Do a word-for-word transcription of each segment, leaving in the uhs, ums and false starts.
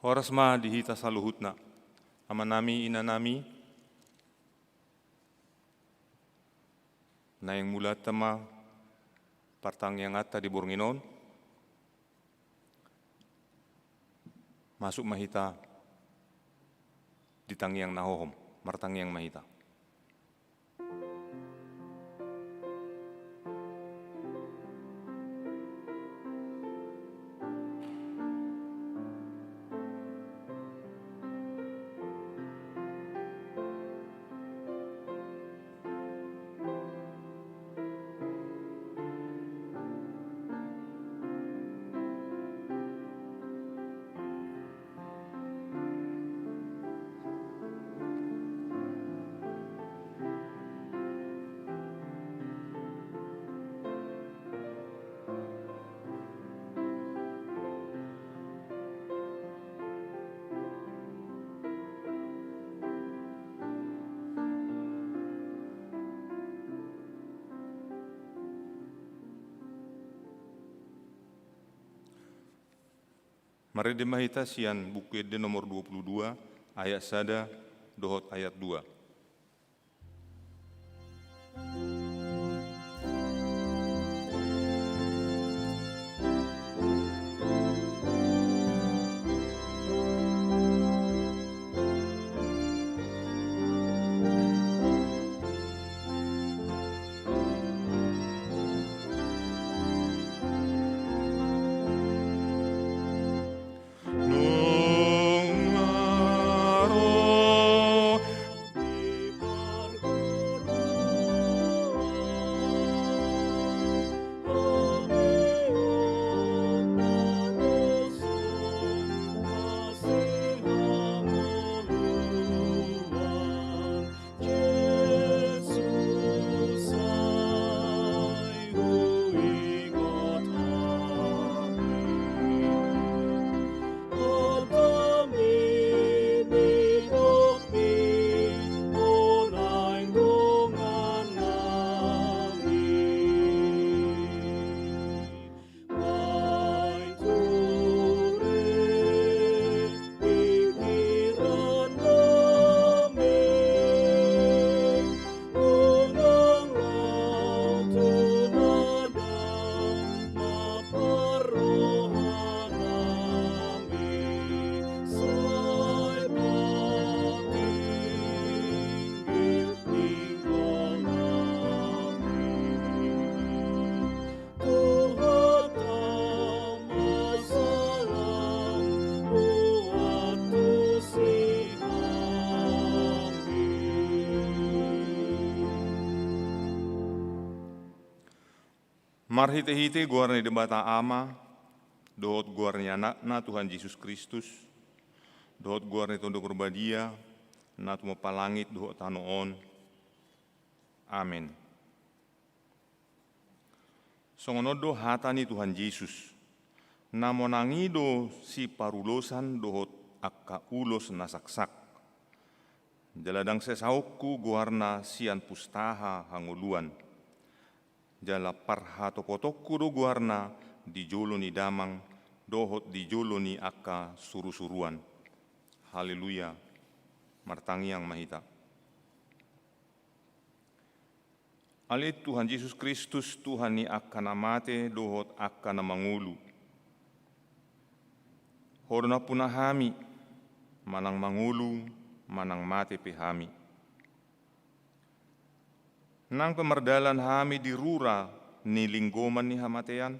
Horas ma di hita saluhutna, amanami, inanami. Naeng mulanta ma partangianganta di borngin on. Masuk ma hita di tangiang na hohom, martangiang ma hita. Marende ma hita sian Buku Ende nomor dua puluh dua, ayat sada dohot ayat dua. Marhitehite goar ni Debata Ama, dohot goar ni Anakna Tuhan Jesus Kristus, dohot goar ni Tondi Porbadia, na tumompa langit dohot tano on. Amen. Songon on do hata ni Tuhan Jesus: Na monang i do siparulosan dohot angka ulos na saksak. Jala ndang sesaonku goarna sian pustaha hangoluan. Jala parhatopotonku do goarna di jolo ni damang dohot di jolo ni angka surusuruan. Haleluya. Martangiang ma hita. Ale Tuhan Jesus Kristus, Tuhan ni angka na mate dohot angka na mangolu, Ho do nampuna hami, manang mangolu, manang mate pe hami. Nang pe mardalan hami di rura ni linggoman ni hamatean,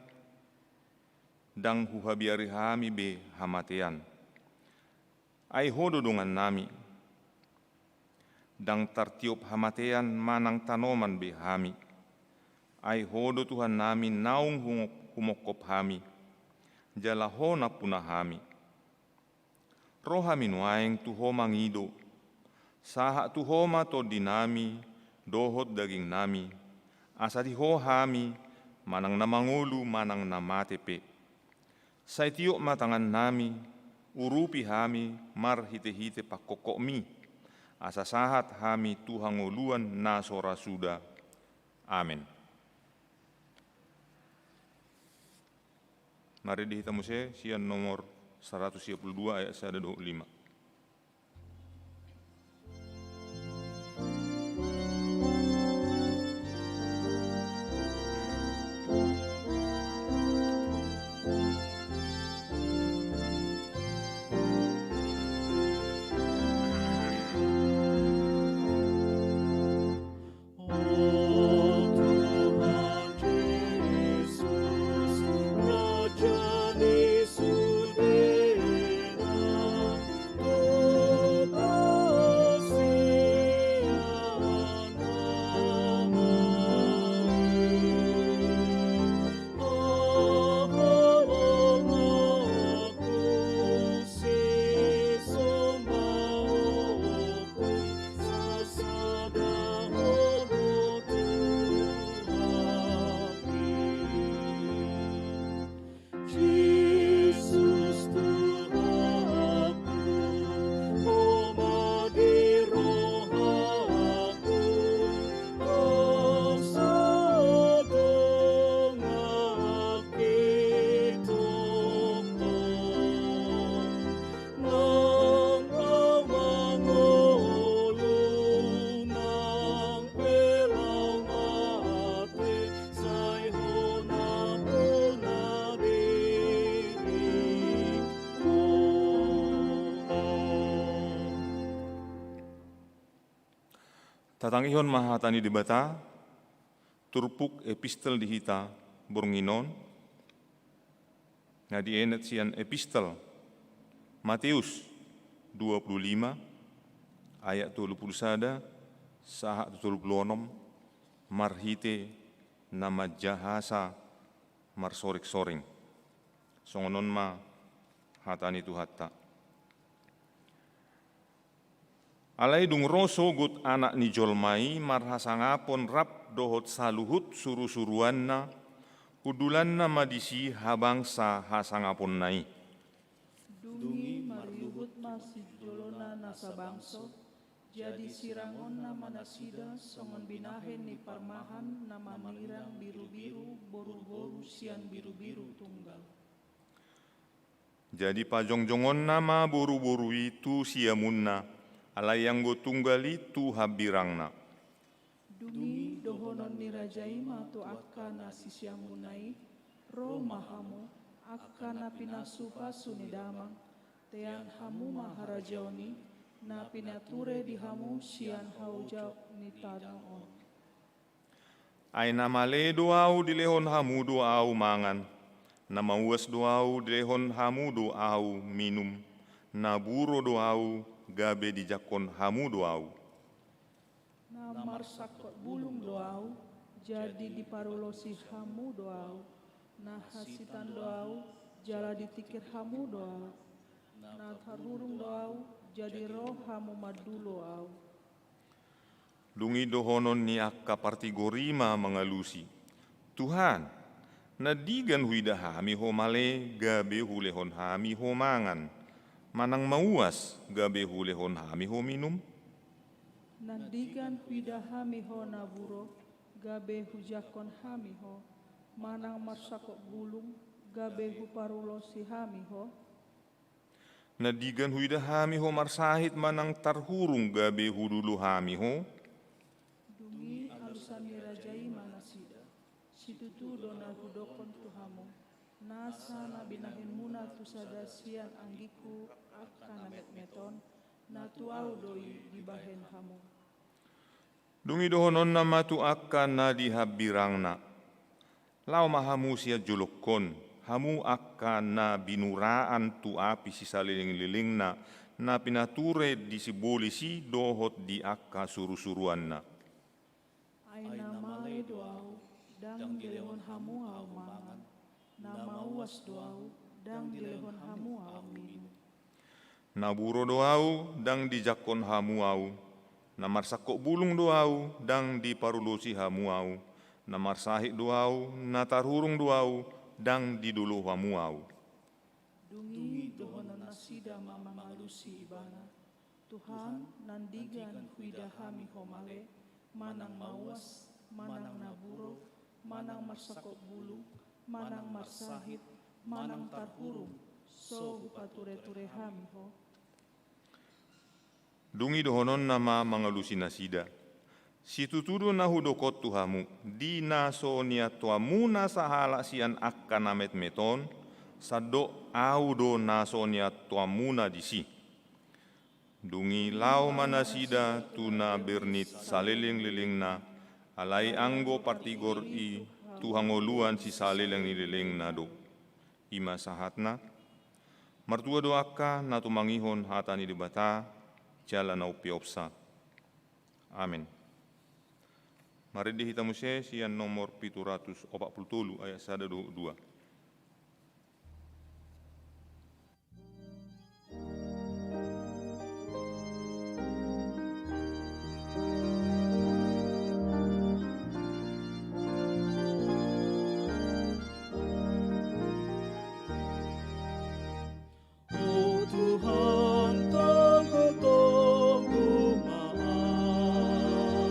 ndang huhabiari hami be hamatean. Ai Ho do dongannami. Ndang tartiop hamatean manang tanoman be hami. Ai Ho do Tuhannami naung hu-, humongkop hami, jala Ho nampuna hami. Ro hami nuaeng tu Ho mangido, sahat tu Ho ma tondinami dohot dagingnami, asa di Ho hami manang na mangolu manang na mate pe. Sai tiop ma tangannami, urupi hami marhitehite pangkophopmi, asa sahat hami tu hangoluan na so ra suda. Amen. Marende hita muse sian nomor saratus sia pulu dua ayat sada dohot lima. Tatangihon ma hata ni Debata, turpuk epistel di hita borngin on, na dienet sian epistel Mateus dua pulu lima ayat tolu pulu sada sahat tu tolu pulu onom, marhite na manjahasa marsoring-soring. Songon on ma hata ni Tuhanta. Alai dung ro sogot Anak ni jolma i marhasangapon rap dohot saluhut surusuruanna, undulanna ma disi habangsa hasangaponna i. Dung i marlihut ma sijolona na sabangso, jadi sirangonna ma nasida songon binahen ni parmahan na mamirang birubiru boruboru sian birubiru tunggal. Jadi pajongjongonna ma boruboru i tu siamunna, alai anggo tunggal i tu hambirangna. Dung i dohonon ni raja i ma tu angka na sisiamunna i, ro ma hamu, angka na pinasupasu ni damang, tean hamu ma harajaon i, na pinature di hamu sian haujak ni tano on. Ai na male do ahu dilehon hamu do ahu mangan, na mauas do ahu dilehon hamu do ahu minum, na buro do ahu gabe dijangkon hamu do ahu. Na marsangkot bulung do ahu, jadi diparulosi hamu do ahu, na hasitan do ahu, jala ditikir hamu do ahu, na tarhurung do ahu, jadi ro hamu mandulo ahu. Dung i dohonon ni angka partigor i ma mangalusi, Tuhan, nandigan huida hami ho male gabe hulehon hami ho mangan, manang mauas gabe hulehon hami ho minum? Nandigan huida hami ho na buro gabe hujangkon hami ho, manang marsangkot bulung gabe huparulosi hami ho? Nandigan huida hami ho marsahit manang tarhurung gabe hudulo hami ho? Dung i alusan ni raja i ma nasida, situtu do na hudokkon tu hamu, nasa na binahenmuna tu sada sian anggingku angka na metmet on, na tu ahu do i dibahen hamu. Dung i dohononna ma tu angka na di hambirangna, laho ma hamu sian jolongkon, hamu angka na binuraan tu api sisalelenglelengna, na pinature di sibolis i dohot di angka surusuruanna. Ai na male do ahu, ndang dilehon hamu ahu mangan, na mauas do ahu, ndang dilehon hamu ahu minum. Na buro do ahu, ndang dijangkon hamu ahu, na marsangkot bulung do ahu, ndang diparulosi hamu ahu, na marsahit do ahu, na tarhurung do ahu, ndang didulo hamu ahu. Dung i dohonon nasida ma mangalusi ibana, Tuhan, nandigan huida hami ho male, manang mauas, manang na buro, manang marsangkot bulung, manang marsahit, manang tarhurung, So hupature-ture hami ho. Dung i dohononna ma mangalusi nasida: Situtu do na hudok on tu hamu, di na so niantuanmuna sahalak sian angka na metmet on, sandok Ahu do na so niantuanmuna disi. Dung i laho ma nasida tu na bernit saleleng-lelengna, alai anggo partigor i tu hangoluan sisaleleng ni lelengna do. I ma sahatna. Martua do angka na tumangihon hata ni Debata jala na umpeopsa. Amen. Marende hita muse sian nomor pitu ratus opat pulu tolu, ayat sada dohot dua. O Tuhan, tonggo-tonggo ma au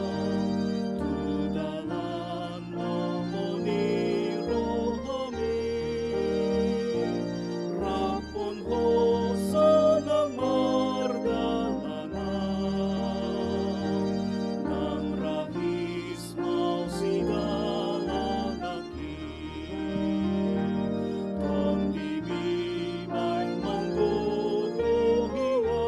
tu dalan lomo ni rohaMi, rap hosana mardalanan, nang rahis mau sigala nangkin, TondiMi baen manggogo hian.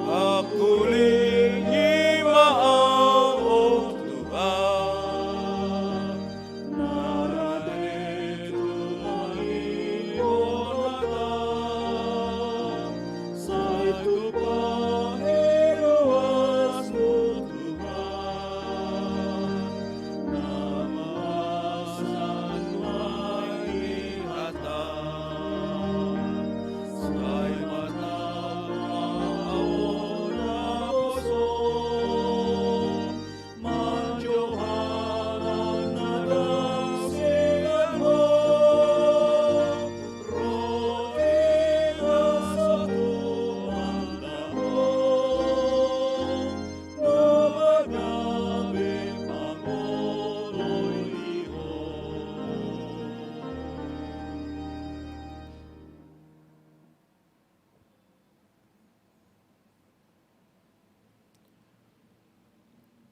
Pangkulingi ma au, o Tuhan, na rade tumangihon hataM, sai tupa hiluasMu Tuhan, na masa nuaeng di hataM.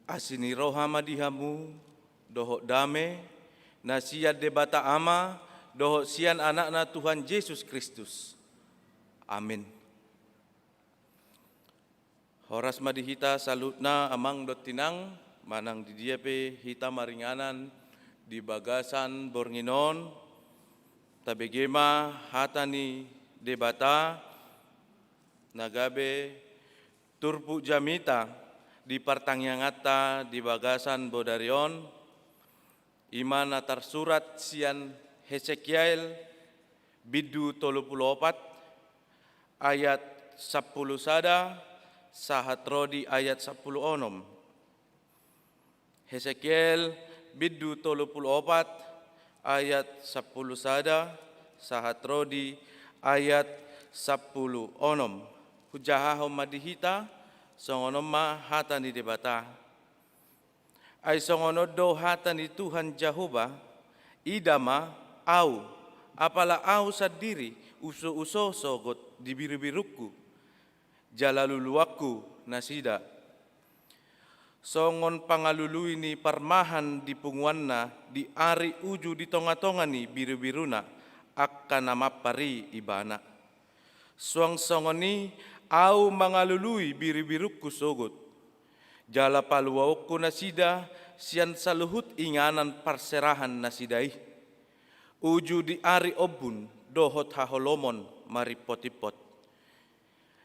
Asi ni roha ma di hamu, dohot dame, na sian Debata Ama, dohot sian Anakna Tuhan Jesus Kristus. Amin. Horas ma di hita saluhutna, amang dohot inang, manang di dia pe hita maringanan di bagasan borngin on, tabege ma hata ni Debata, na gabe turpuk jamita di partangianganta di bagasan bodari on, i ma na tarsurat sian Hesekiel bindu tolu pulu opat, ayat sampulu sada, sahat ro di ayat sampulu onom. Hesekiel bindu tolu pulu opat, ayat sampulu sada, sahat ro di ayat sampulu onom. Hujahahon ma di hita, songon on ma hata ni Debata. Ai songon on do hata ni Tuhan Jahowa: Ida ma, Ahu, apala Ahu sandiri, uso-uso sogot di biru-birungku, jala luluanku nasida. Songon pangalului ni parmahan di punguanna di ari uju di tonga-tonga ni biru-biruna angka na mampar i ibana. Suang songon i Ahu mangalului biru-birungku sogot, jala paluaonku nasida sian saluhut inganan parserahan nasida i, uju di ari ombun dohot haholomon marimpot-impot.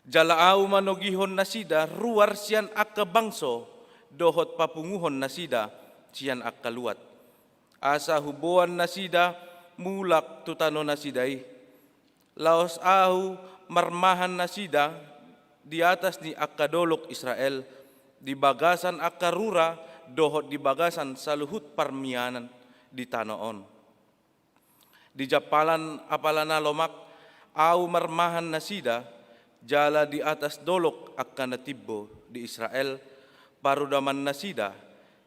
Jala Ahu manogihon nasida ruar sian angka bangso dohot papunguhon nasida sian angka luat, asa huboan nasida mulak tu tano nasida i. Laos Ahu marmahan nasida di atas ni angka dolok Israel, di bagasan angka rura dohot di bagasan saluhut parmianan di tano on. Di jampalan apala na lomak Ahu marmahan nasida, jala di atas dolok angka na timbo di Israel parudaman nasida,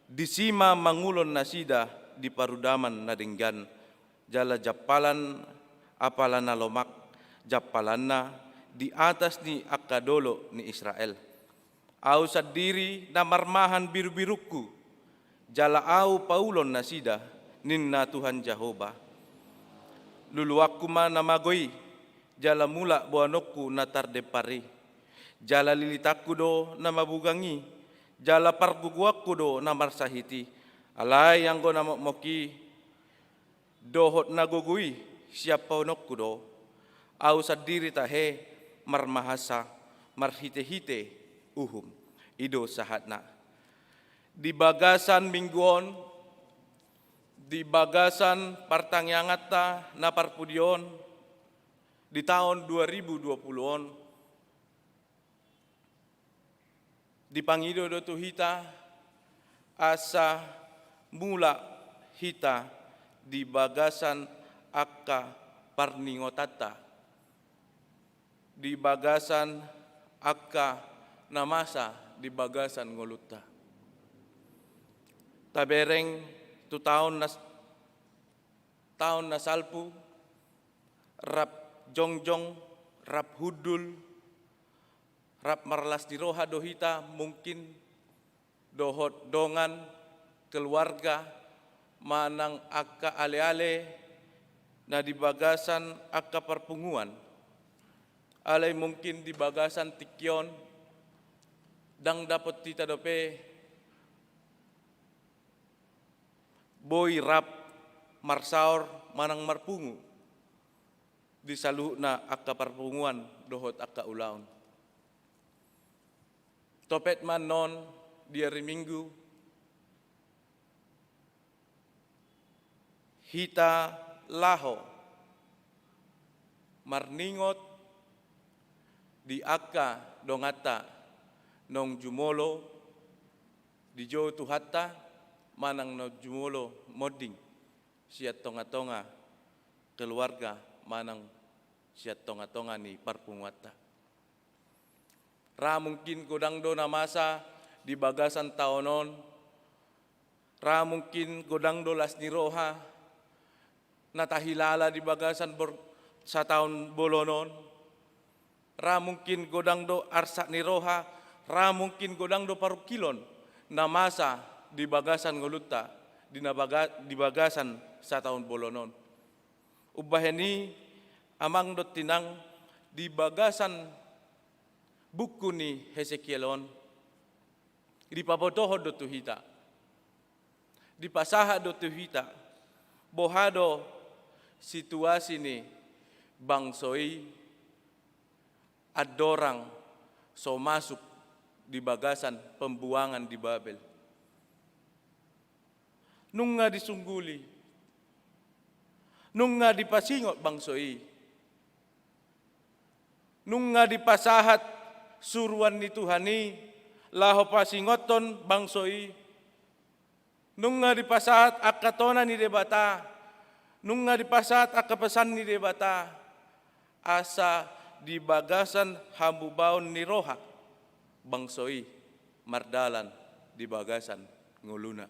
disi ma mangulon nasida di parudaman na denggan, jala jampalan apala na lomak jampalanna di atas ni angka dolok ni Israel. Ahu sandiri na marmahan birubirungku, jala Ahu paulon nasida, ninna Tuhan Jahowa. Luluanku ma na mago i, jala mulak boanonku na tardempar i. Jala lilitanku do na mabugang i, jala pargogoanku do na marsahit i. Alai anggo na mokmok i dohot na gogo i siampaononku do. Ahu sandiri tahe marmahasa marhitehite uhum. I do sahatna. Di bagasan minggu on, di bagasan partangianganta na parpudi on, di taon dua ribu dua puluh on, dipangido do tu hita asa mulak hita di bagasan angka parningotanta, di bagasan angka na masa di bagasan ngolunta. Tabereng tu taon na, taon na salpu, rap jongjong, rap hundul, rap marlas ni roha do hita mungkin, dohot dongan, keluarga, manang angka aleale na di bagasan angka parpunguan. Alai mungkin di bagasan tingki on, ndang dapot hita dope boi rap marsaor manang marpungu di saluhutna angka parpunguan dohot angka ulaon. Topet ma annon di ari Minggu, hita laho marningot di angka donganta naung jumolo dijou Tuhanta manang naung jumolo monding sian tongatonga keluarga manang sian tongatonga ni parpunguanta. Ra mungkin godang do na masa di bagasan taon on, ra mungkin godang do las ni roha na tahilala di bagasan bor-, sataon bolon on, ra mungkin godang do arsak ni roha, ra mungkin godang do parungkilon na masa di bagasan ngolunta di na baga-, di bagasan sataon bolon on. Umbahen i, amang dohot inang, di bagasan buku ni Hesekiel on, dipabotohon do tu hita, dipasahat do tu hita boha do situasi ni bangso i andorang so masuk di bagasan pembuangan di Babel. Nunga disungguli, nunga dipasingot bangso i, nunga dipasahat suruan ni Tuhan i laho pasingothon bangso i, nunga dipasahat angka tona ni Debata, nunga dipasahat angka pesan ni Debata, asa di bagasan hamubaon ni roha bangso i mardalan di bagasan ngoluna.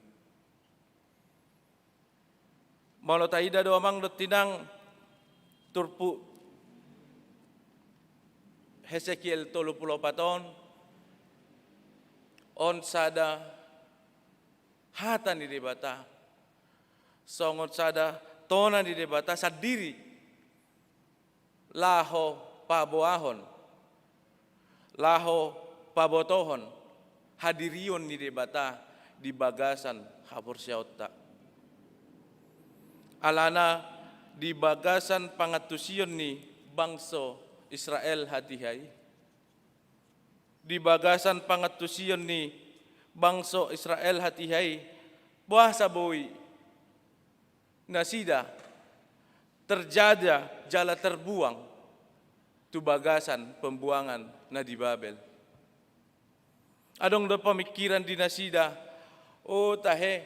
Molo taida do amang dohot inang turpuk Hesekiel tolu pulu opat on, on sada hata ni Debata, songon sada tona ni Debata sandiri, laho paboahon, laho pabotohon hadirion ni Debata di bagasan haporseaonta. Alana di bagasan pangantusion ni bangso Israel hatiha i, di bagasan pangantusion ni bangso Israel hatiha i, boasa boi nasida terjajah jala terbuang tu bagasan pembuangan na di Babel. Adong do pamingkiran di nasida, o tahe,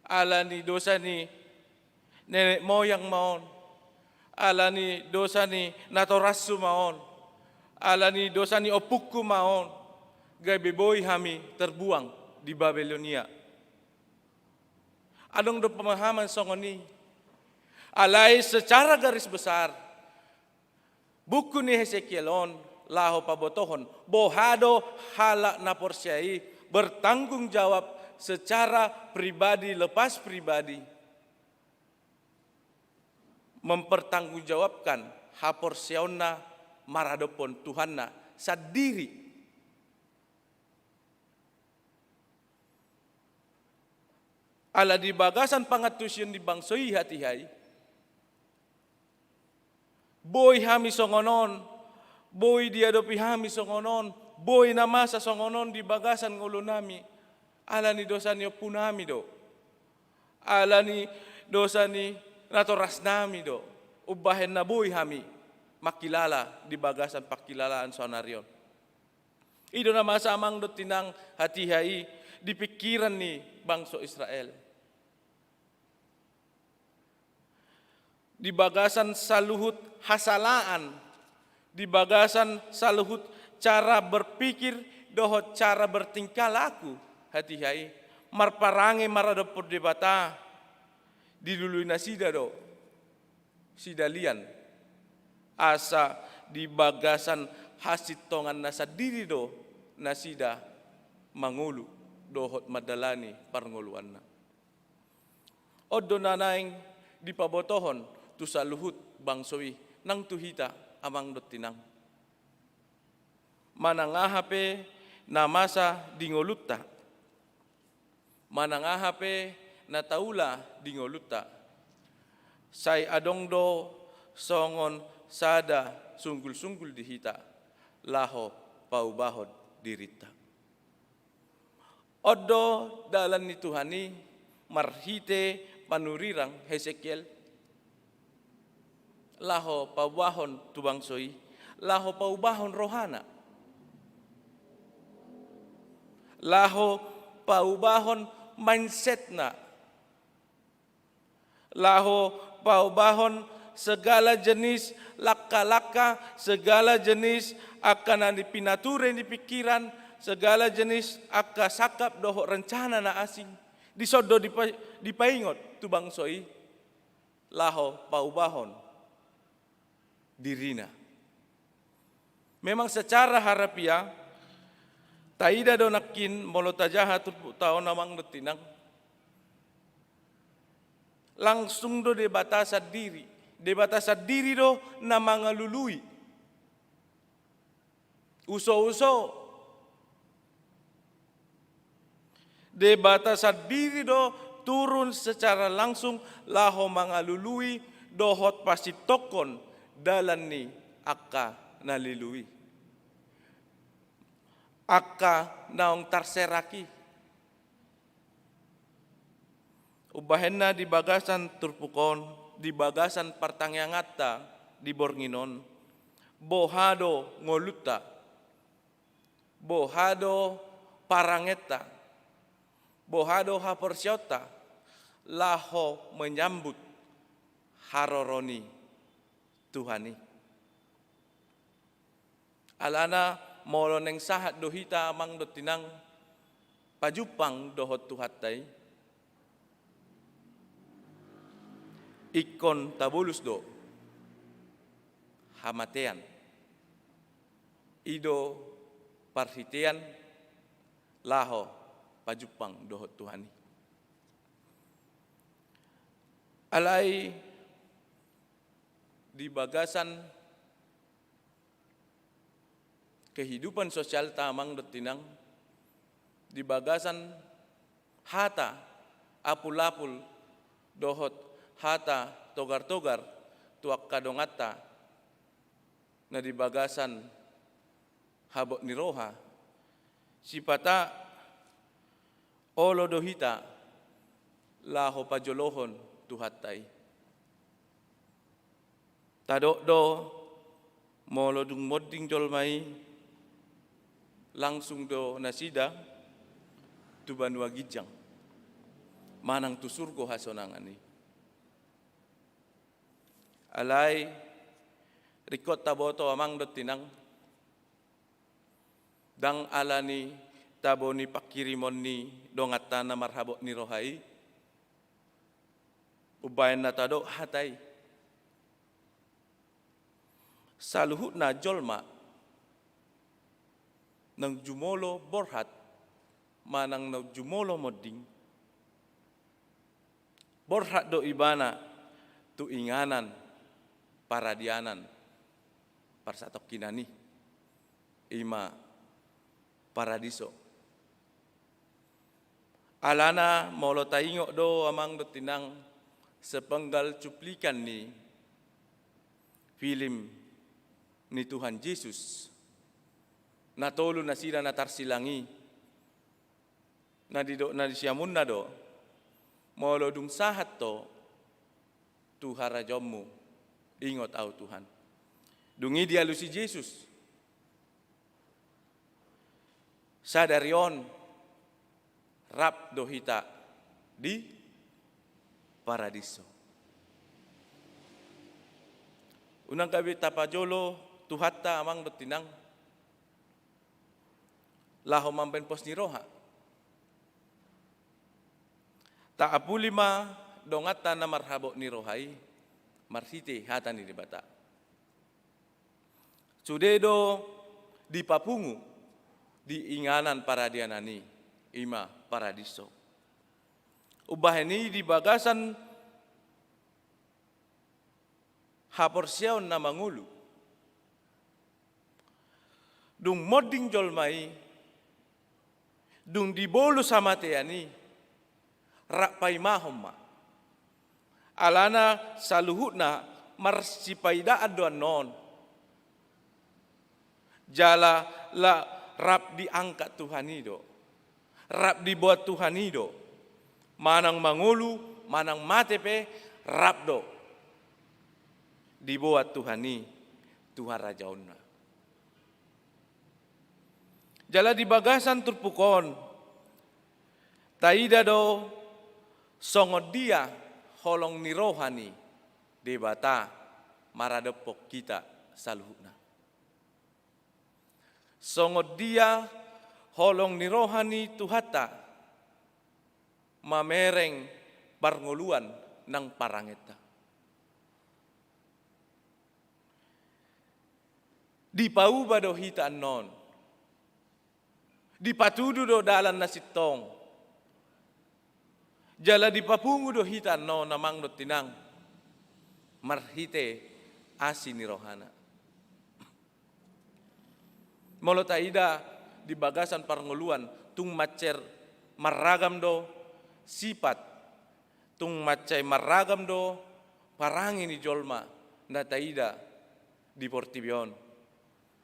ala ni dosa ni nenek moyang ma on, ala ni dosa ni natorashu ma on, ala ni dosa ni ompungku ma on, gabe boi hami terbuang di Babilonia. Adong do pemahaman songon i. Alai secara garis besar, buku ni Hesekiel on laho pabotohon boha do halak na porsea i bertanggung jawab secara pribadi, lepas pribadi, mempertanggungjawabkan haporseaonna maradophon Tuhanna sandiri. Ala di bagasan pangantusion ni bangso i hatiha i, boi hami songon on, boi diadopi hami songon on, boi na masa songon on di bagasan ngolunami, ala ni dosa ni ompunami do, ala ni dosa ni natorasnami do, umbahen na boi hami mangkilala di bagasan pangkilalaan saonari on. I do na masa amang dohot inang hatiha i di pingkiran ni bangso Israel. Di bagasan saluhut hasalaan, di bagasan saluhut cara berpikir dohot cara bertingkah laku hatiha i, marparange maradophon Debata, dilului nasida do sidalian, asa di bagasan hasintonganna sandiri do nasida mangolu dohot mandalani parngoluanna. On do na naeng dipabotohon tu saluhut bangso i nang tu hita amang dohot inang. Manang aha pe na masa di ngolunta, manang aha pe na taula di ngolunta, sai adong do songon sada sunggul-sunggul di hita laho paubahon dirinta. On do dalan ni Tuhan i marhite panurirang Hesekiel, laho paubahon tu bangso i, laho paubahon rohana, laho paubahon mindsetna, laho paubahon segala jenis langka-langka, segala jenis angka na ni pinature ni pingkiran, segala jenis angka sangkap dohot rencana na asing, dison do dipa-, dipaingot tu bangso i laho paubahon dirina. Memang secara harafiah, taida do nangkin molo tajaha turpukta on amang dohot inang, langsung do Debata sandiri. Debata sandiri do na mangalului. Uso-uso. Debata sandiri do turun secara langsung laho mangalului dohot pasintongkon dalan ni angka na lilu i, angka naung tarserak i. Umbahenna di bagasan turpuk on, di bagasan partangianganta di borngin on, boha do ngolunta, boha do parangenta, boha do haporseaonta laho menyambut haroro ni Tuhan i. Alana molo naeng sahat do hita amang dohot inang pajumpang dohot Tuhanta i, ingkon tabolus do hamatean. I do parhitean laho pajumpang dohot Tuhan i. Alai di bagasan kehidupan sosialta amang dohot inang, di bagasan hata apul-apul dohot hata togar-togar tu angka donganta na di bagasan habot ni roha, sipata olo do hita laho pajolohon Tuhanta i. Tadok do, molo dung monding jolma i, Langsung do nasida tu banua ginjang manang tu surgo hasonangan i. Alai ringkot taboto amang dohot inang, ndang ala ni tabo ni panghirimon ni donganta na marhabot ni roha i umbaen na tadok hata i. Saluhutna jolma naung jumolo borhat manang naung jumolo monding, borhat do ibana tu inganan paradianan parsatongkinan i, i ma paradiso. Alana molo taingot do amang dohot inang sepenggal cuplikan ni film ni Tuhan Jesus, na tolu nasida na tarsilang i, na didok na di siamunna do, molo dung sahat ho tu harajaonmu, ingot ahu Tuhan. Dung i dialusi Jesus, sadari on rap do hita di paradiso. Unang gabe tapajolo Tuhanta amang dohot inang laho mambaen pos ni roha. Taapuli ma donganta na marhabot ni roha i marhite hata ni Debata. Sude do dipapungu di inganan paradianan i, i ma paradiso. Umbahen i di bagasan haporseaon na mangolu, dung monding jolma i, dung dibolus hamatean i, rap paimahon ma. Alana saluhutna marsipaidaan do annon. Jala la rap diangkat Tuhan i do, rap diboan Tuhan i do. Manang mangolu manang mate pe, rap do diboan Tuhan i tu harajaonna. Jala di bagasan turpuk on taida do songon dia holong ni roha ni Debata maradophon hita saluhutna. Songon dia holong ni roha ni Tuhanta mamereng parngoluan nang parangenta. Dipauba do hita annon. Dipatudu do dalan na sintong. Jala dipapungu do hita annon amang dohot inang marhite asi ni rohana. Molo taida di bagasan parngoluan, tung mansai marragam do sipat, tung mansai marragam do parange ni jolma na taida di portibi on.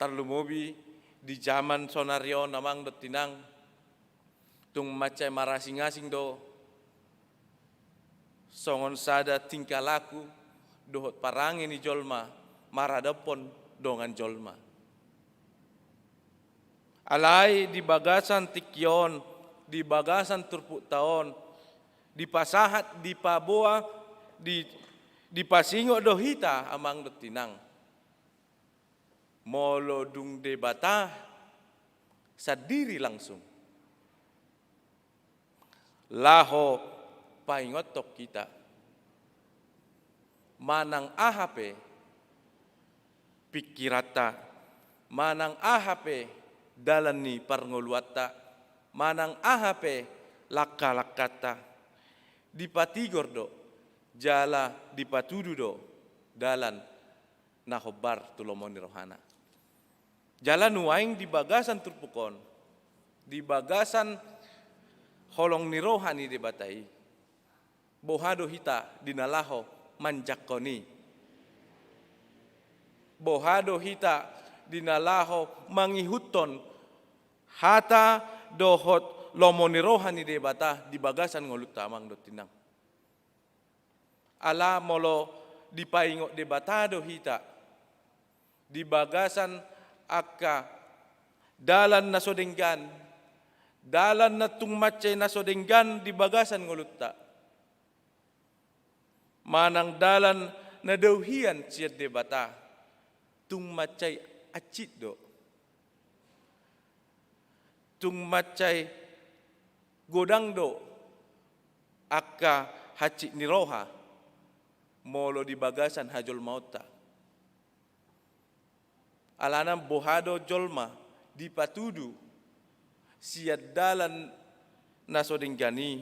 Tarlumobi di jaman sonari on amang dohot inang, tung mansai marasing-asing do songon sada tingkah laku dohot parange ni jolma maradophon dongan jolma. Alai di bagasan tingki on, di bagasan turpukta on, dipasahat, dipaboa, di, dipasingot do hita amang dohot inang. Molo dung Debata sandiri langsung laho paingothon hita, manang aha pe pingkiranta, manang aha pe dalan ni parngoluanta, manang aha pe langka-langkanta, dipatigor do jala dipatudu do dalan na hombar tu lomo ni rohana. Jala nuaeng di bagasan turpuk on, di bagasan holong ni roha ni Debata i, boha do hita di na laho manjangkon i? Boha do hita di na laho mangihuthon hata dohot lomo ni roha ni Debata di bagasan ngolunta amang dohot inang? Ala molo dipaingot Debata do hita di bagasan angka Dalan na so denggan, dalan na tung mansai na so denggan di bagasan ngolunta, manang dalan na dao hian sian Debata, tung mansai hansit do. Tung mansai godang do angka hansit ni roha molo di bagasan hajolmaonta. Alana boha do jolma dipatudu sian dalan na so denggan i?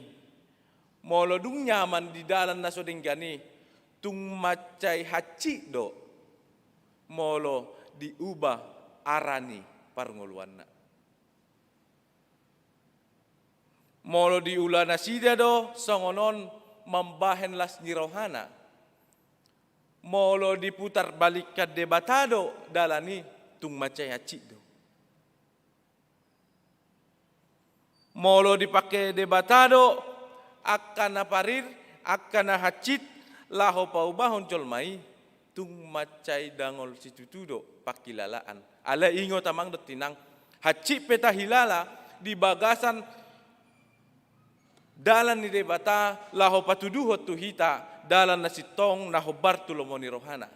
Molo dung nyaman di dalan na so denggan i, tung mansai hansit do molo diuba ara ni parngoluanna. Molo diula nasida do songon on mambahen las ni rohana, molo diputar balikan Debata do dalan i, tung mansai hansit do. Molo dipangke Debata do angka na parir, angka na hansit laho paubahon jolma i, tung mansai dangol situtu do panghilalaan. Alai ingot amang dohot inang, hansit pe tahilala di bagasan dalan ni Debata laho patuduhon tu hita dalan na sintong na hombar tu lomo ni rohana.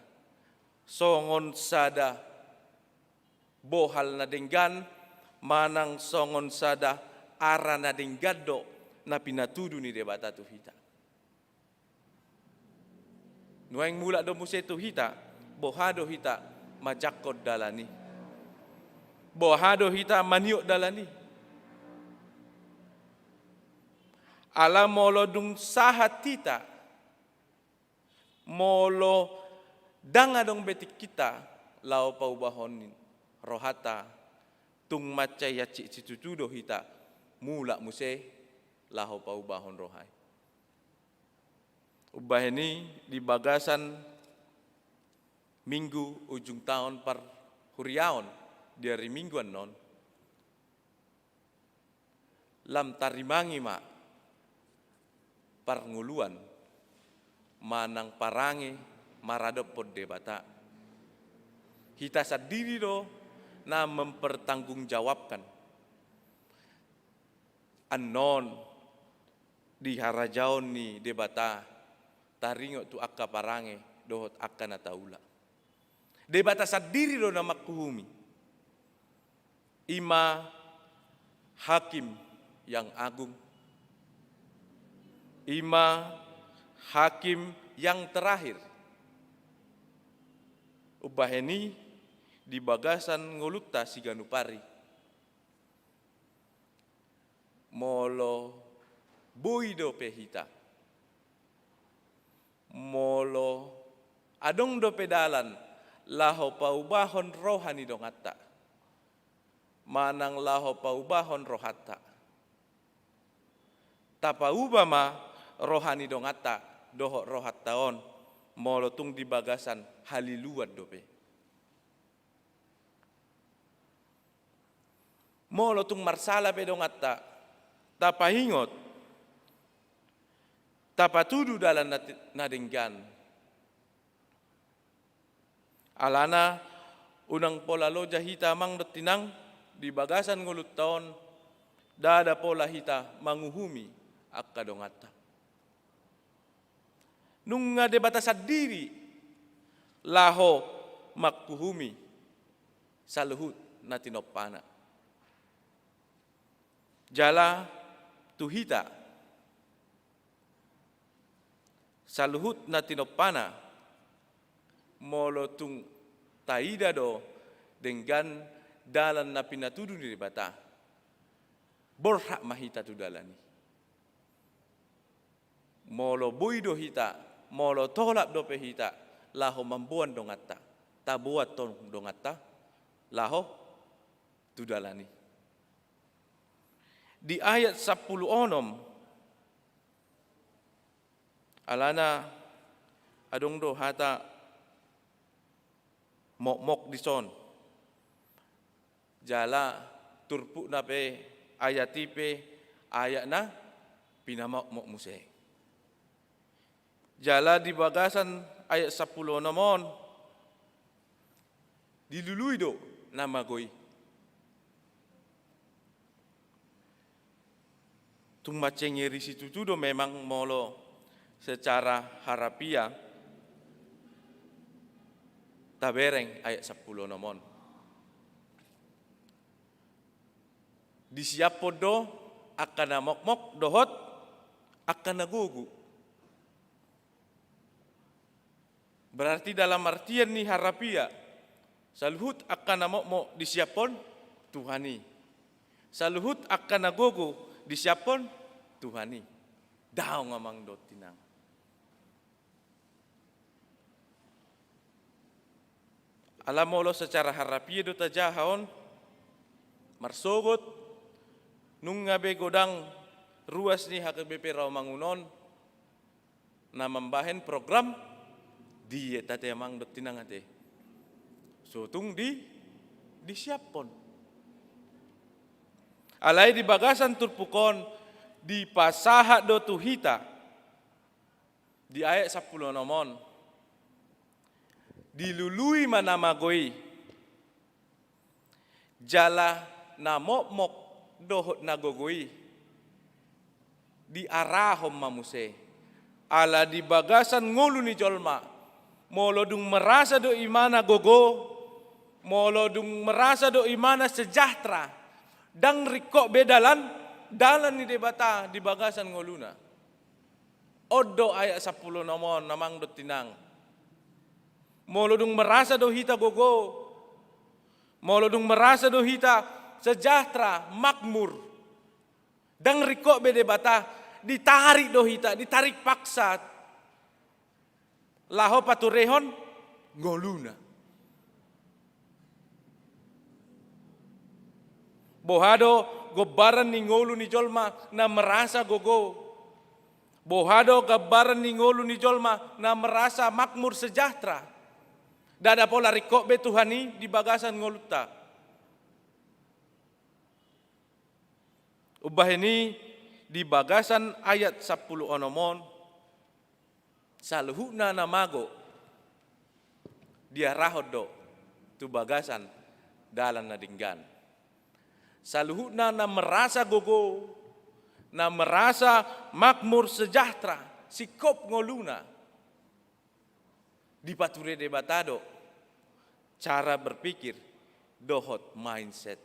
Songon sada bohal na denggan, manang songon sada ara na denggan do na pinatudu ni Debata tu hita. Nuaeng mulak do muse tu hita, boha do hita manjangkon dalan i? Boha do hita maniop dalan i? Ala molo dung sahat hita, molo ndang adong be tingkinta laho paubahon rohanta, tung mansai hansit situtu do hita mulak muse laho paubahon roha i. Umbahen i di bagasan minggu ujung taon parhuriaon di ari Minggu annon, lam tarimangi ma parngoluan manang parange maradophon Debata. Hita sandiri do na mempertanggungjawabkan. Annon di harajaon ni Debata taringot tu angka parange dohot angka na taula. Debata sandiri do na manghuhumi. I ma hakim yang agung. I ma hakim yang terakhir. Umbahen i di bagasan ngolunta siganup ari. Molo boi dope hita, molo adong dope dalan laho paubahon roha ni donganta, manang laho paubahon rohanta, tapauba ma roha ni donganta dohot rohanta on, molo tung di bagasan haliluan dope. Molo tung marsala pe donganta, tapaingot, tapatudu dalan na, na denggan. Alana unang pola loja hita amang dohot inang, di bagasan ngolunta on, ndada pola hita manguhumi angka donganta. Nunga Debata sandiri laho manghuhumi saluhut na tinompana. Jala tu hita, saluhut na tinompana, molo tung taida do denggan dalan na pinatudu ni Debata, borhat ma hita tu dalan i. Molo boi do hita, molo tolap dope hita laho mamboan donganta, taboan tong donganta laho tu dalan i. Di ayat sampulu onom, alana adong do hata mokmok dison. Jala turpukna pe ayat i pe ayat na pinamokmok muse. Jala di bagasan ayat sampulu onom on, dilului do na mago i. Tung mansai ngeri situtu do memang molo secara harafiah tabereng ayat sampulu onom on. Disiaphon do angka na mokmok dohot angka na gogo. Berarti dalam artian ni harafiah, saluhut angka na mokmok disiaphon Tuhan i. Saluhut angka na gogo disiaphon Tuhan i. Daong amang dohot inang. Ala molo secara harafiah do tajaha on, marsogot, nunga be godang ruas ni H K B P Rawamangun on, na mambahen program, didia ate amang dohot inang ate. So tung di, disiaphon. Alai di bagasan turpuk on, dipasahat do tu hita. Di ayat sampulu onom on. Dilului ma na mago i. Jala na mokmok dohot na gogo i diarahon ma muse. Ala di bagasan ngolu ni jolma, molo dung merasa do imana gogo, molo dung merasa do imana sejahtera, ndang ringkot be dalan, dalan ni Debata di bagasan ngoluna. On do ayat sampulu onom on, amang dohot inang. Molo dung merasa do hita gogo, molo dung merasa do hita sejahtera, makmur, ndang ringkot be Debata, ditarik do hita, ditarik paksa laho paturehon ngoluna. Boha do gombaran ni ngolu ni jolma na merasa gogo? Boha do gambaran ni ngolu ni jolma na merasa makmur sejahtera? Ndada pola ringkot be Tuhan i di bagasan ngolunta. Umbahen i di bagasan ayat sampulu onom on, saluhutna na mago diarahon do tu bagasan dalan na denggan. Saluhutna na merasa gogo, na merasa makmur sejahtera, singkop ngoluna, dipature Debata do cara berpikir dohot mindset.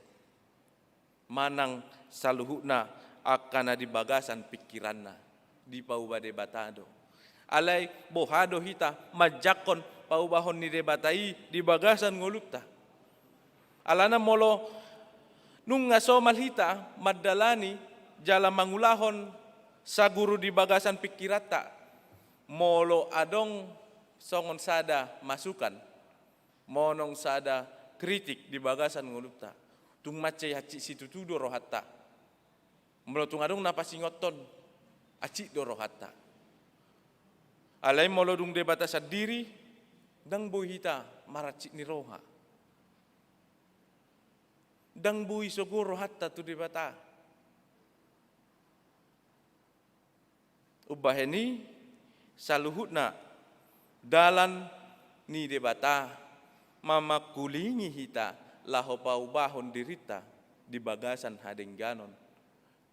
Manang saluhutna angka na di bagasan pingkiranna dipauba Debata do. Alai boha do hita manjangkon paubahon ni Debata i di bagasan ngolunta? Alana molo nunga somal hita mandalani jala mangulahon saguru di bagasan pingkiranta, molo adong songon sada masukan, monang sada kritik di bagasan ngolunta, tung mansai hansit situtu do rohanta. Molo tung adong na pasingothon, hansit do rohanta. Alai molo dung Debata sandiri, ndang boi hita marhansit ni roha. Ndang boi sogo rohanta tu Debata. Umbahen i, saluhutna dalan ni Debata mamangkulingi hita laho paubahon dirinta di bagasan hadengganon,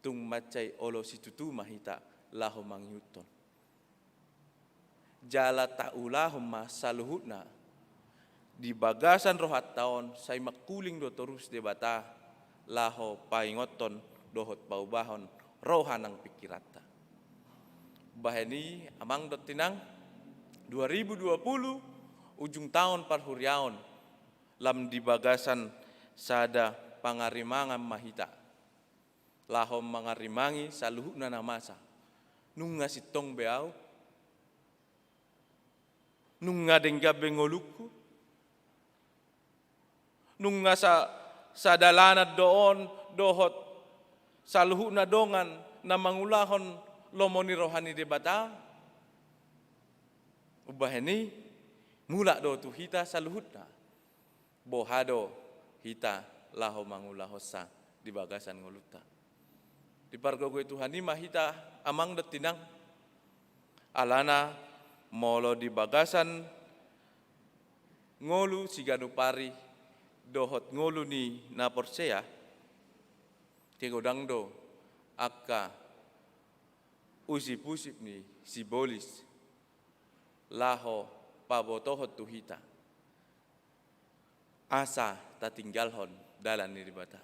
tung mansai olo situtu ma hita laho mangihuthon. Jala taulahon ma saluhutna di bagasan rohanta on, sai mangkuling do torus Debata laho paingothon dohot paubahon roha nang pingkiranta. Bahen i, amang dohot inang, dua ribu dua puluh, ujung taon parhuriaon, lam di bagasan sada pangarimangan ma hita laho mangarimangi saluhutna na masa. Nunga sintong be ahu? Nunga denggan be ngolungku? Nunga sa-, sadalanan do on dohot saluhutna dongan na mangulahon lomo ni roha ni Debata? Umbahen i, mulak do tu hita saluhutna. Boha do hita laho mangulahonsa di bagasan ngolunta? Dipargogoi Tuhan i ma hita, amang dohot inang. Alana molo di bagasan ngolu siganup ari dohot ngolu ni na porsea, ate godang do angka Usip-usip ni sibolis laho pabotohon tu hita asa tatinggalhon dalan ni Debata.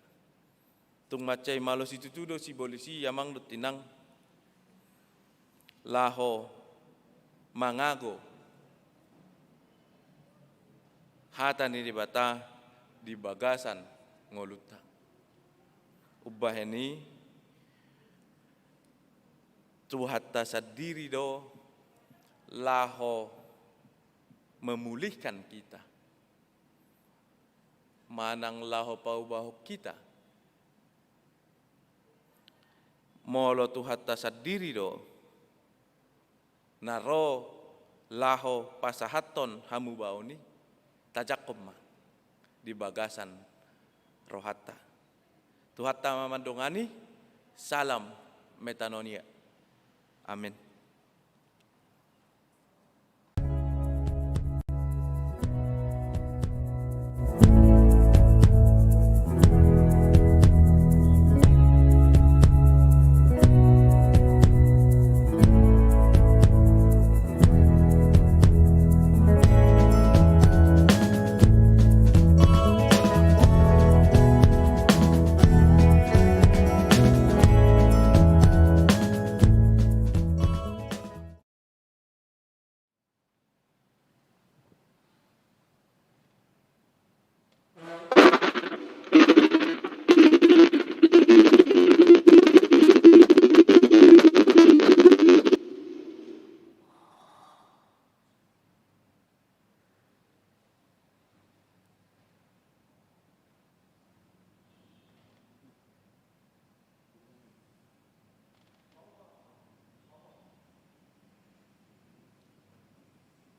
Tung mansai malo situtu do sibolis i, amang dohot inang, laho mangago hata ni Debata di bagasan ngolunta. Umbahen i, Tuhanta sandiri do laho memulihkan kita, manang laho paubahon kita. Molo Tuhanta sandiri do na ro laho pasahathon hamubaon i, tajangkon ma di bagasan rohanta. Tuhanta ma mandongani. Salam metanoia. Amen.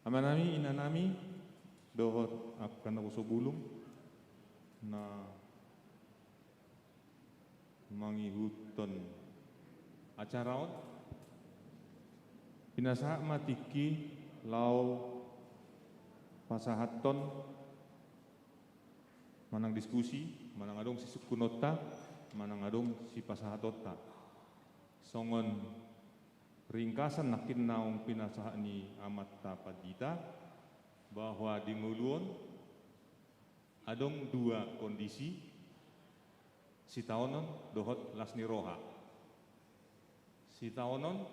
Amanami, inanami, dohot angka naposobulung na mangihuthon acara on, pinasahat ma tingki laho pasahathon manang diskusi, manang adong sisungkunonta, manang adong sipasahatonta. Songon ringkasan nangkin naung pinasahat ni amanta pandita, bahwa di ngolu on adong dua kondisi, sitaonon dohot las ni roha. Sitaonon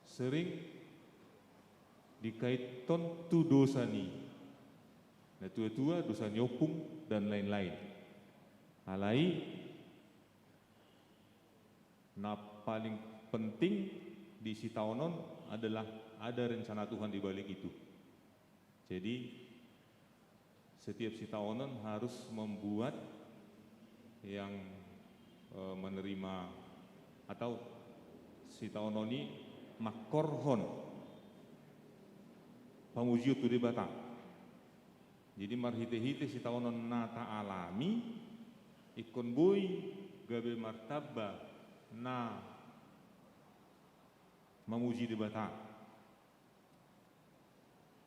sering dikaithon tu dosa ni natua-tua, dosa ni ompung, dan lain-lain. Alai na paling penting di sitaonon adalah ada rencana Tuhan di balik itu. Jadi, setiap sitaonon harus membuat yang, eh, menerima, atau sitaonon i mangkorhon pamujion tu Debata. Jadi, marhite-hite sitaonon na taalami, ingkon boi gabe martamba na mamuji Debata.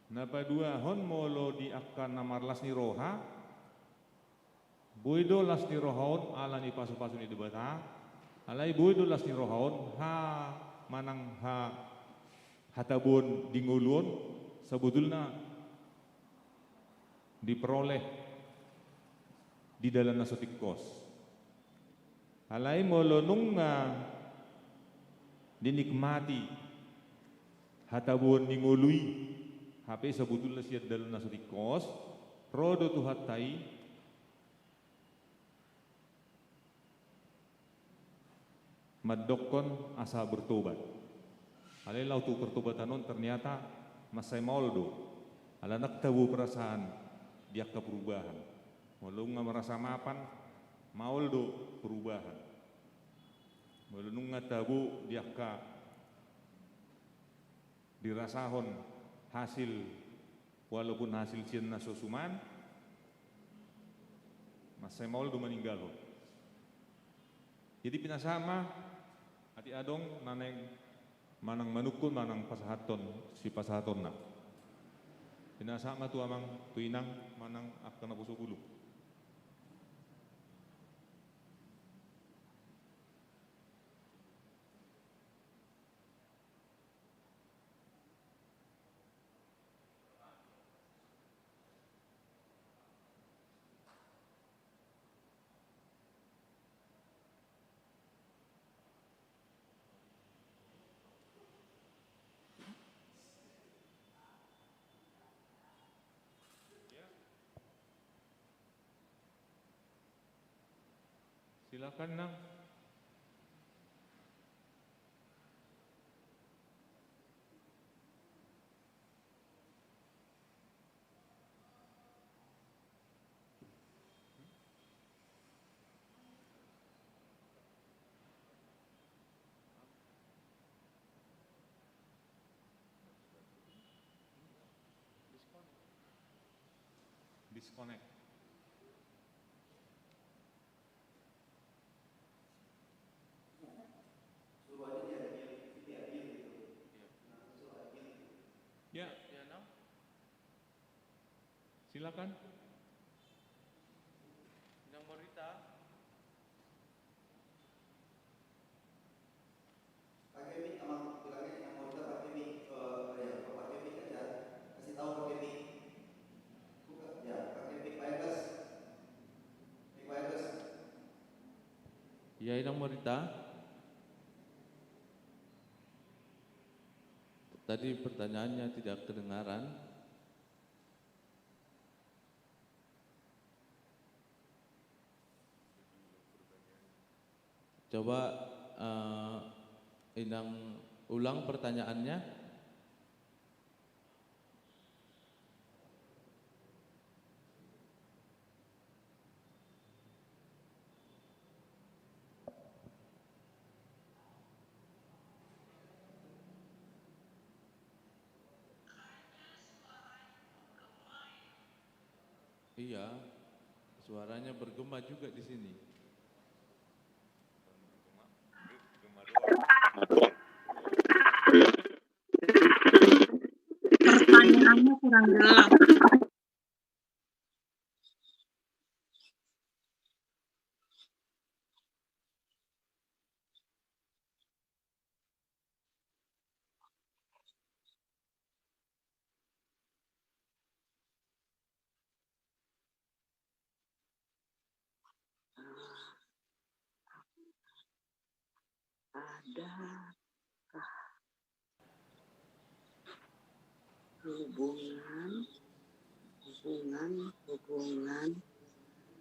Na paduahon, molo di angka na marlas ni roha, boi do las ni roha on ala ni pasu-pasu ni Debata, alai boi do las ni roha on ha, manang ha, hataboan di ngolu on, sabotulna diperoleh di dalan na so tingkos. Alai molo nunga dinikmati hataboan ni ngolu i, hape sabotulna sian dalan na so tingkos, ro do Tuhanta i mandokkon asa bertobat. Alai laho tu pertobatan on ternyata mansai maol do. Ala ndang tabo perasaan di angka perubahan. Molo nunga merasa mapan, maol do perubahan. Molo nunga tabo di angka dirasahon hasil, walaupun hasil sian na so suman, mansai maol do maninggalhon. Jadi pinasahat ma, atik adong na naeng manang manungkun, manang pasahathon sipasahatonna. Pinasahat ma tu amang, tu inang, manang angka naposobulung. Silakan, Nang. Disconnect. Ya. Ya, Nang. Silakan. Inang Morita. Pakai mic, Amang. Bilangnya Inang Morita pakai mic. Eh, ya, kalau pakai mic aja. Kasih tahu pakai mic. Buka, ya, pakai mic wireless. Mic wireless. Ya, Inang Morita. Tadi pertanyaannya tidak kedengaran. Coba, eh, Inang ulang pertanyaannya. Iya, suaranya bergema juga di sini. Pertanyaannya kurang jelas. Adakah hubungan, hubungan, hubungan,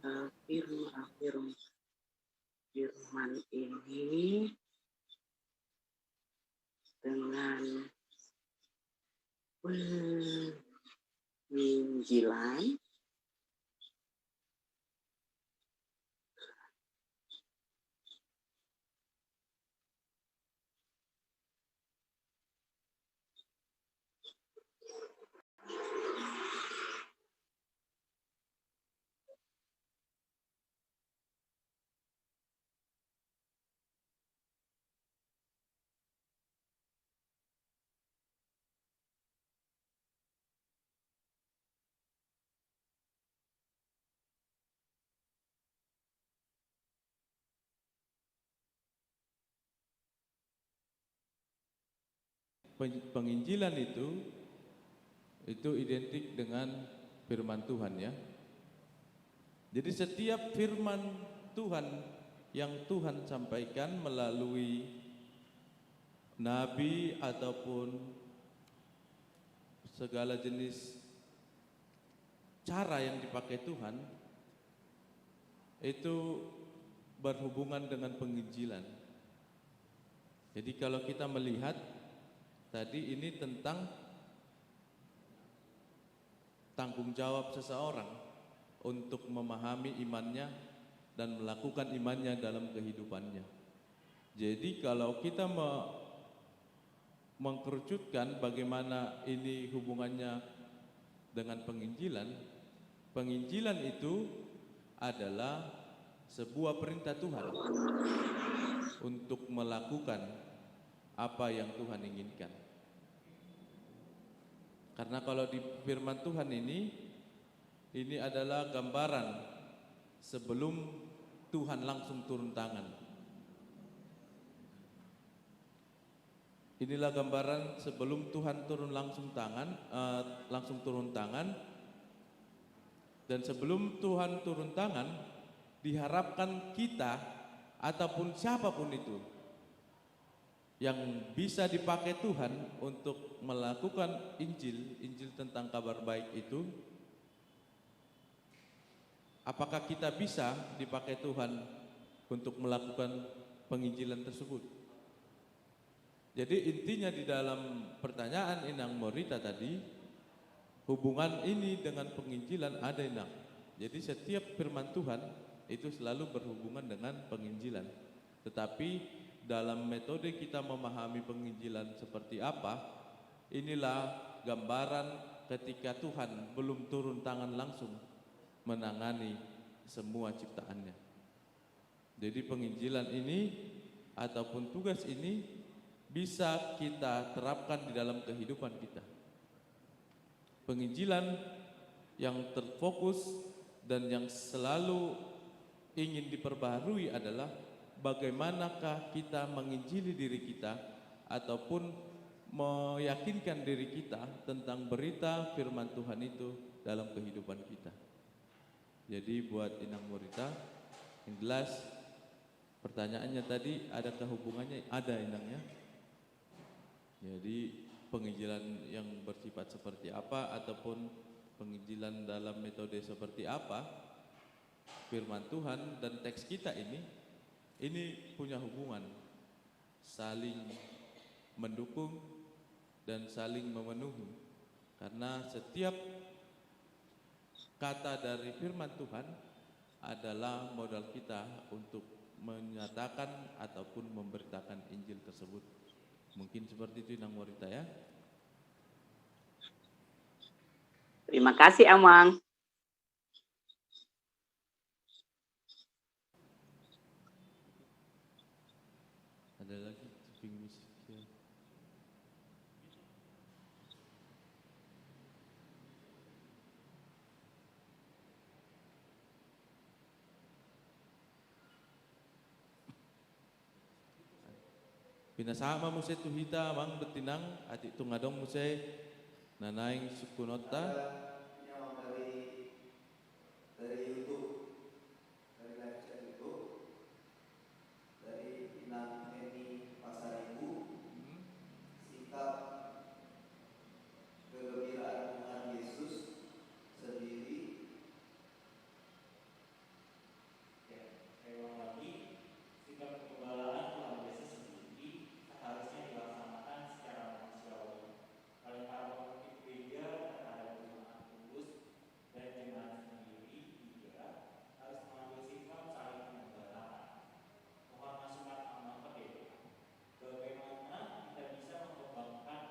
eh, firm-, eh, firm-, firman ini dengan penginjilan. Peng-, penginjilan itu, itu identik dengan firman Tuhan, ya. Jadi, setiap firman Tuhan yang Tuhan sampaikan melalui nabi ataupun segala jenis cara yang dipakai Tuhan, itu berhubungan dengan penginjilan. Jadi, kalau kita melihat tadi, ini tentang tanggung jawab seseorang untuk memahami imannya dan melakukan imannya dalam kehidupannya. Jadi, kalau kita me-, mengkerucutkan bagaimana ini hubungannya dengan penginjilan, penginjilan itu adalah sebuah perintah Tuhan untuk melakukan apa yang Tuhan inginkan. Karena kalau di firman Tuhan ini, ini adalah gambaran sebelum Tuhan langsung turun tangan. Inilah gambaran sebelum Tuhan turun langsung tangan, eh, langsung turun tangan. Dan sebelum Tuhan turun tangan, diharapkan kita ataupun siapapun itu yang bisa dipakai Tuhan untuk melakukan Injil, Injil tentang kabar baik itu, apakah kita bisa dipakai Tuhan untuk melakukan penginjilan tersebut. Jadi, intinya di dalam pertanyaan Inang Morita tadi, hubungan ini dengan penginjilan ada, Inang. Jadi, setiap firman Tuhan itu selalu berhubungan dengan penginjilan. Tetapi, dalam metode kita memahami penginjilan seperti apa, inilah gambaran ketika Tuhan belum turun tangan langsung menangani semua ciptaan-Nya. Jadi, penginjilan ini ataupun tugas ini bisa kita terapkan di dalam kehidupan kita. Penginjilan yang terfokus dan yang selalu ingin diperbaharui adalah bagaimanakah kita menginjili diri kita ataupun meyakinkan diri kita tentang berita firman Tuhan itu dalam kehidupan kita. Jadi, buat Inang Morita, yang jelas, pertanyaannya tadi, adakah hubungannya? Ada, Inang, ya. Jadi, penginjilan yang bersifat seperti apa ataupun penginjilan dalam metode seperti apa, firman Tuhan dan teks kita ini, ini punya hubungan saling mendukung dan saling memenuhi. Karena setiap kata dari firman Tuhan adalah modal kita untuk menyatakan ataupun memberitakan Injil tersebut. Mungkin seperti itu, Inang Morita, ya. Terima kasih, Amang. Ada lagi, Ciping Miskin. Pinasahat ma muse tu hita, Amang dohot Inang, atik tung adong muse na naeng sungkunonta. Dari, dari YouTube, dari live chat YouTube, dari Inang Eni Pasaribu, sikap kegembiraan Tuhan Yesus sendiri. Ya, saya ulang lagi, sikap kegembiraan Tuhan Yesus sendiri seharusnya dilaksanakan secara manusiawi oleh para pemimpin gereja terhadap jemaat tulus, dan jemaat sendiri juga harus mengambil sikap saling menggembalakan. Mohon masukan Amang Pendeta, bagaimana kita bisa mengembangkan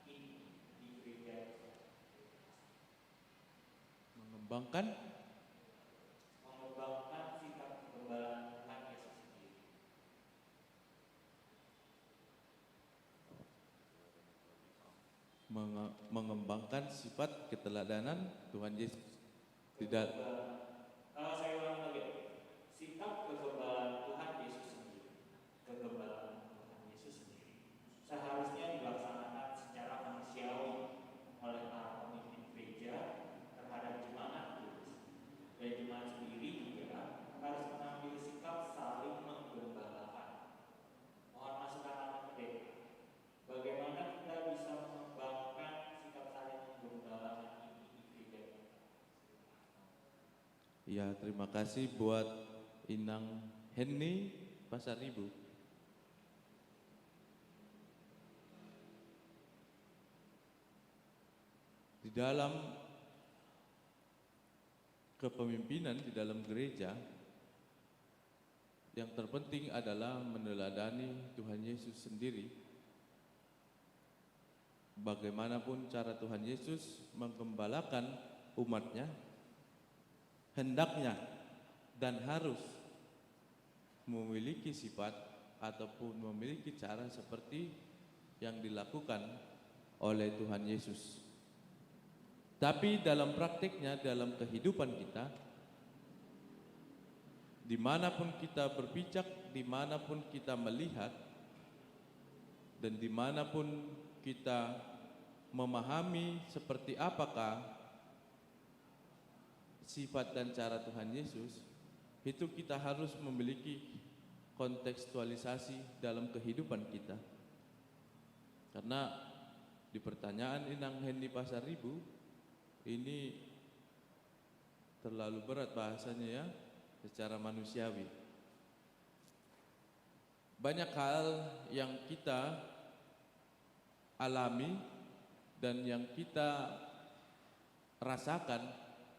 ini di gereja? Mengembangkan? Mengembangkan sikap kegembiraan Tuhan Yesus sendiri. Menge-, mengembangkan sifat keteladanan Tuhan Yesus di dal- Kalau saya ulang lagi, sikap kegembiraan Tuhan Yesus sendiri. Kegembiraan Tuhan Yesus sendiri seharusnya dilaksanakan secara manusiawi oleh para pemimpin gereja terhadap jemaat kudus. Dan jemaat sendiri juga harus mengambil sikap saling menggembalakan. Mohon masukan Amang Pendeta, bagaimana kita bisa mengembangkan sikap saling menggembalakan ini di gereja kita? Ya, terima kasih buat Inang Henny Pasaribu. Di dalam kepemimpinan di dalam gereja, yang terpenting adalah meneladani Tuhan Yesus sendiri. Bagaimanapun cara Tuhan Yesus menggembalakan umat-Nya, hendaknya dan harus memiliki sifat ataupun memiliki cara seperti yang dilakukan oleh Tuhan Yesus. Tapi dalam praktiknya, dalam kehidupan kita, dimanapun kita berpijak, dimanapun kita melihat, dan dimanapun kita memahami seperti apakah sifat dan cara Tuhan Yesus, itu kita harus memiliki kontekstualisasi dalam kehidupan kita. Karena di pertanyaan Inang Henny Pasaribu, ini terlalu berat bahasanya, ya, secara manusiawi. Banyak hal yang kita alami dan yang kita rasakan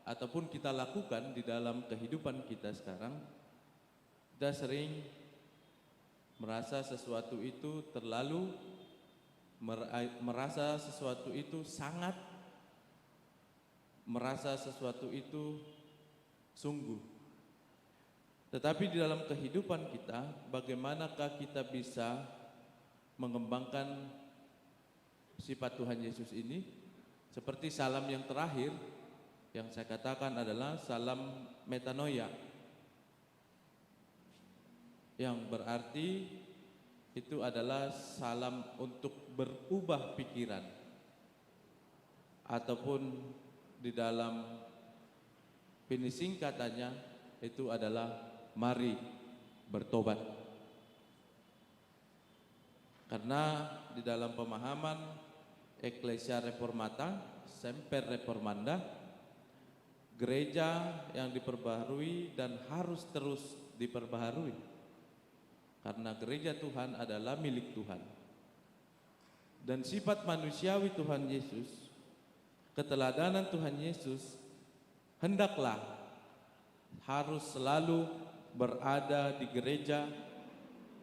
ataupun kita lakukan di dalam kehidupan kita sekarang, kita sering merasa sesuatu itu terlalu, mer-, merasa sesuatu itu sangat, merasa sesuatu itu sungguh. Tetapi di dalam kehidupan kita, bagaimanakah kita bisa mengembangkan sifat Tuhan Yesus ini? Seperti salam yang terakhir yang saya katakan adalah salam metanoia, yang berarti itu adalah salam untuk berubah pikiran, ataupun di dalam finishing katanya itu adalah mari bertobat. Karena di dalam pemahaman Ecclesia Reformata, Semper Reformanda, gereja yang diperbaharui dan harus terus diperbaharui. Karena gereja Tuhan adalah milik Tuhan. Dan sifat manusiawi Tuhan Yesus, keteladanan Tuhan Yesus, hendaklah harus selalu berada di gereja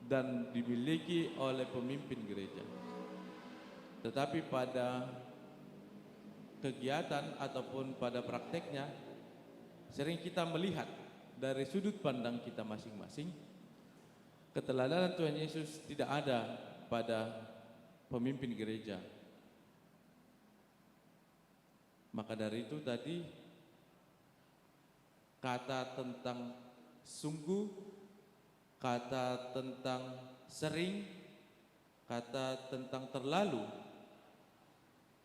dan dimiliki oleh pemimpin gereja. Tetapi pada kegiatan ataupun pada prakteknya, sering kita melihat dari sudut pandang kita masing-masing, keteladanan Tuhan Yesus tidak ada pada pemimpin gereja. Maka dari itu tadi, kata tentang sungguh, kata tentang sering, kata tentang terlalu,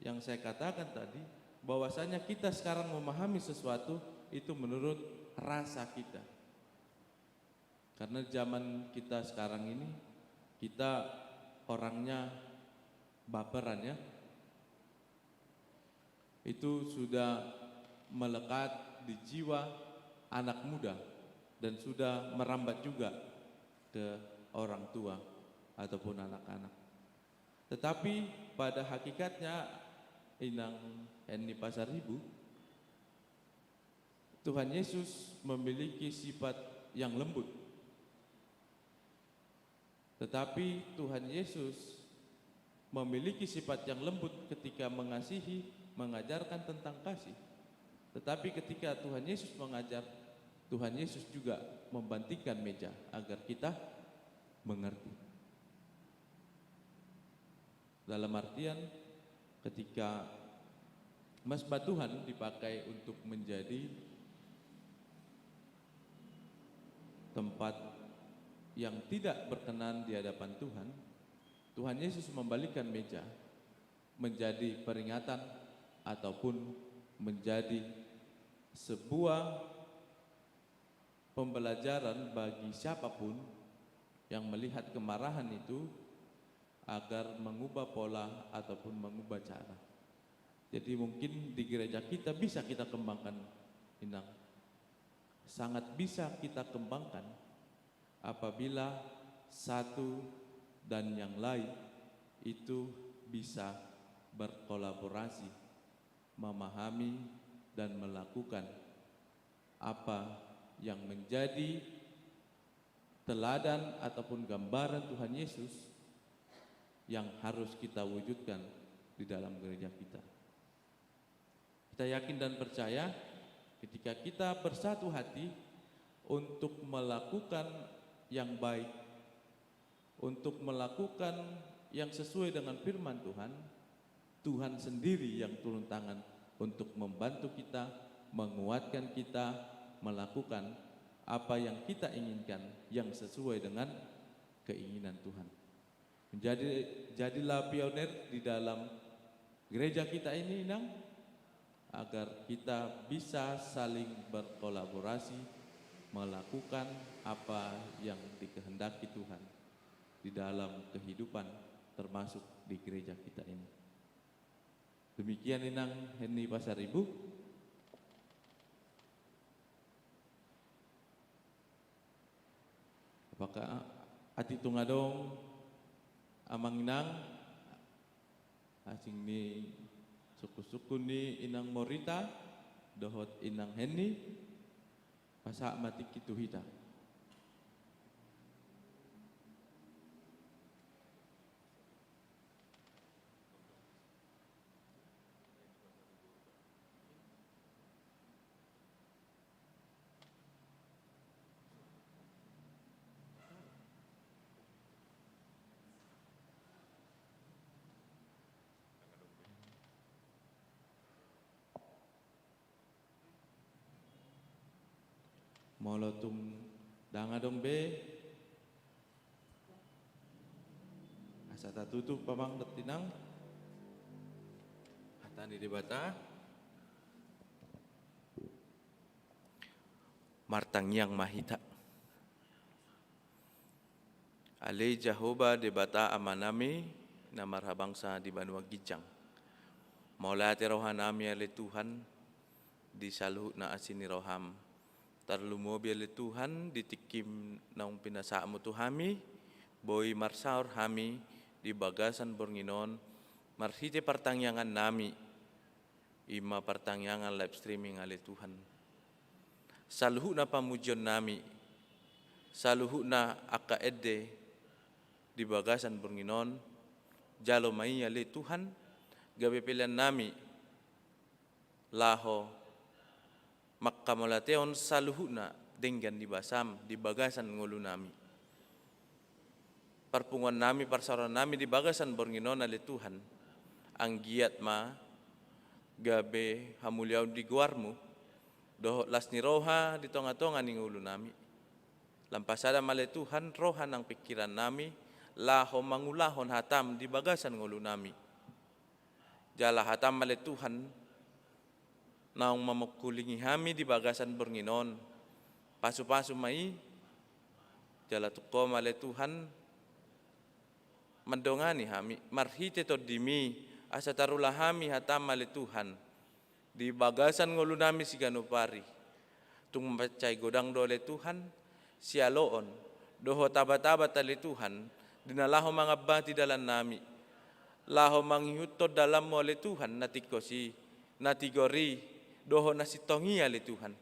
yang saya katakan tadi, bahwasanya kita sekarang memahami sesuatu itu menurut rasa kita. Karena zaman kita sekarang ini, kita orangnya baperan, ya. Itu sudah melekat di jiwa anak muda dan sudah merambat juga ke orang tua ataupun anak-anak. Tetapi pada hakikatnya, Inang Henny Pasaribu, Tuhan Yesus memiliki sifat yang lembut. Tetapi Tuhan Yesus memiliki sifat yang lembut ketika mengasihi, mengajarkan tentang kasih. Tetapi ketika Tuhan Yesus mengajar, Tuhan Yesus juga membantingkan meja agar kita mengerti. Dalam artian, ketika mezbah Tuhan dipakai untuk menjadi tempat yang tidak berkenan di hadapan Tuhan, Tuhan Yesus membalikkan meja menjadi peringatan ataupun menjadi sebuah pembelajaran bagi siapapun yang melihat kemarahan itu agar mengubah pola ataupun mengubah cara. Jadi mungkin di gereja kita bisa kita kembangkan, Inang. Sangat bisa kita kembangkan apabila satu dan yang lain itu bisa berkolaborasi, memahami dan melakukan apa yang menjadi teladan ataupun gambaran Tuhan Yesus yang harus kita wujudkan di dalam gereja kita. Kita yakin dan percaya, ketika kita bersatu hati untuk melakukan yang baik, untuk melakukan yang sesuai dengan firman Tuhan, Tuhan sendiri yang turun tangan untuk membantu kita, menguatkan kita melakukan apa yang kita inginkan yang sesuai dengan keinginan Tuhan. Menjadi, jadilah pionir di dalam gereja kita ini, Inang, agar kita bisa saling berkolaborasi melakukan apa yang dikehendaki Tuhan di dalam kehidupan, termasuk di gereja kita ini. Demikian, Inang Henny Pasaribu. Apakah Atik tung adong amang inang, asing ni sungkun-sungkun ni inang Morita dohot inang Henni, pasahat ma tingki tu hita. Molo tung ndang adong be, asa tatutup amang dohot inang. Hata ni Debata. Martangiang ma hita. Ale Jahowa Debata Amanami na marhabangsa di banua ginjang, mauliate rohanami ale Tuhan di saluhutna asi ni roham. Tarlumobi ale Tuhan di tingki naung pinasahatmu tu hami, boi marsaor hami di bagasan borngin on marhite partangiangannami. I ma partangiangan live streaming ale Tuhan. Saluhutna pamujionnami, saluhutna angka ende di bagasan borngin on, jalo ma i ale Tuhan, gabe peleannami laho mangkamauliateon saluhutna denggan ni basam di bagasan ngolunami. Parpunguannami, parsaorannami di bagasan borngin on ale Tuhan, anggiat ma gabe hamuliaon di goarmu dohot las ni roha di tonga-tonga ni ngolunami. Lam pasada ma ale Tuhan roha nang pingkirannami laho mangulahon hatam di bagasan ngolunami. Jala hatam ale Tuhan naung mamangkulingi hami di bagasan borngin on. Pasu-pasu ma i, jala tungko ma ale Tuhan mandongani hami marhite tondimi, asa tarula hami hatam ale Tuhan di bagasan ngolunami siganup ari. Tung mansai godang do ale Tuhan sialoon dohot abat-abat ale Tuhan di na laho mangambati dalannami, laho mangihuthon dalanmu ale Tuhan na tingkos i, na tigor i, dohot na sintong i ale Tuhan.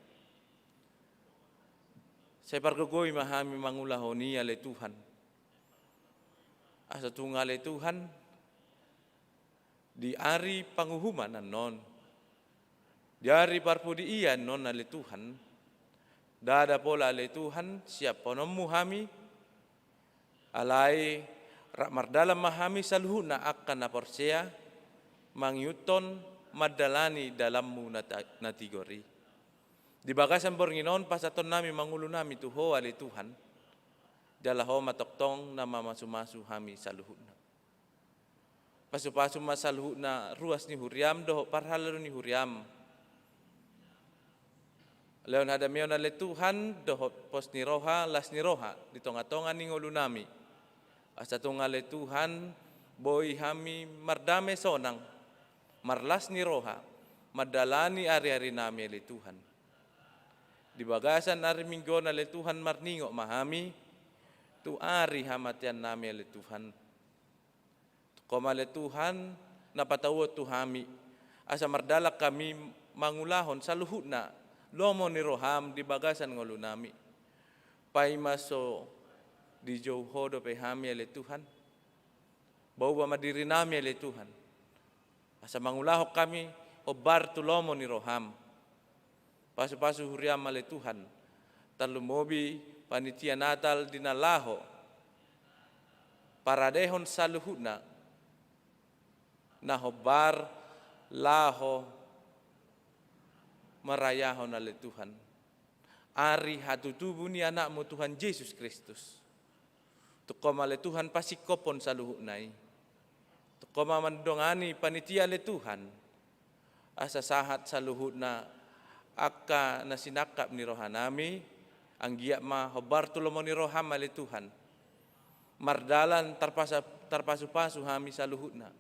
Sai pargogoi ma hami mangulahon i ale Tuhan. Asa tung ale Tuhan di ari panguhuman annon, di ari parpudi i annon ale Tuhan, ndada pola ale Tuhan siaphononmu hami, alai rap mardalan ma hami saluhutna angka na porsea mangihuthon mandalani dalanmu na ta-, na tigor i. Di bagasan borngin on pasahatonnami ma ngolunami tu Ho ale Tuhan, jala Ho ma tongtong na mamasu-masu hami saluhutna. Pasu-pasu ma saluhutna ruas ni huriam dohot parhalado ni huriam. Lehon hadameon ale Tuhan dohot pos ni roha, las ni roha di tonga-tonga ni ngolunami. Asa tung ale Tuhan boi hami mardame sonang, marlas ni roha mandalani ari-arinami ale Tuhan. Di bagasan ari Minggu on ale Tuhan marningot ma hami tu ari hamateannami ale Tuhan. Tungko ma ale Tuhan na patauhon tu hami, asa mardalan hami mangulahon saluhutna lomo ni roham di bagasan ngolunami. Paima so dijou Ho dope hami ale Tuhan, baoa ma dirinami ale Tuhan, asa mangulahon hami hombar tu lomo ni roham. Pasu-pasu huriam ale Tuhan, tarlumobi panitia Natal di na laho paradehon saluhutna na hombar laho marayahon ale Tuhan ari hatutubu ni Anakmu Tuhan Jesus Kristus. Tungko ma ale Tuhan pasingkophon saluhutna i. Tungko ma mandongani panitia ale Tuhan, asa sahat saluhutna angka na sinangkap ni rohanami, anggiat ma hombar tu lomo ni roham ale Tuhan. Mardalan tarpasa-, tarpasu-pasu hami saluhutna,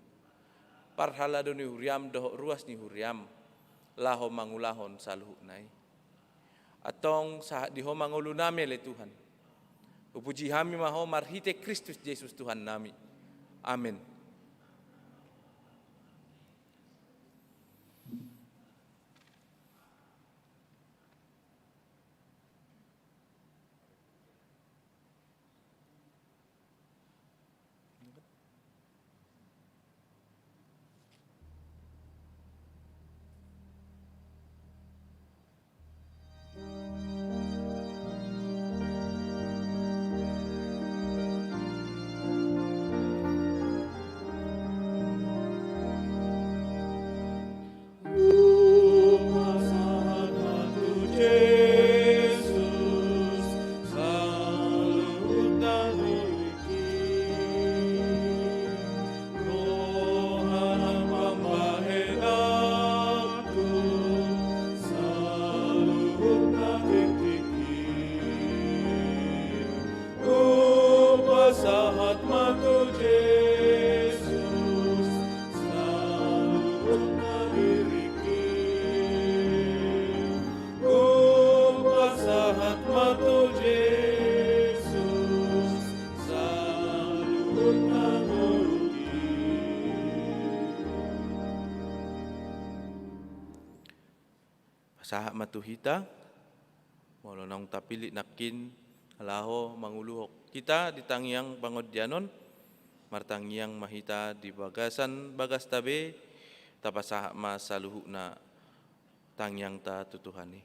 parhalado ni huriam dohot ruas ni huriam, laho mangulahon saluhutna i. Antong sahat di Ho ma ngolunami ale Tuhan. Hupuji hami ma Ho marhite Kristus Jesus Tuhannami. Amen. Hupasahat ma tu Jesus saluhutna diringki. Hupasahat ma tu Jesus saluhutna ngolungki. Pasahat ma tu hita, molo naung tapillit nangkin laho manguluhon hita di tangiang pangondian on, martangiang ma hita di bagasan bagasta be, tapasahat ma saluhutna tangiangta tu Tuhan i.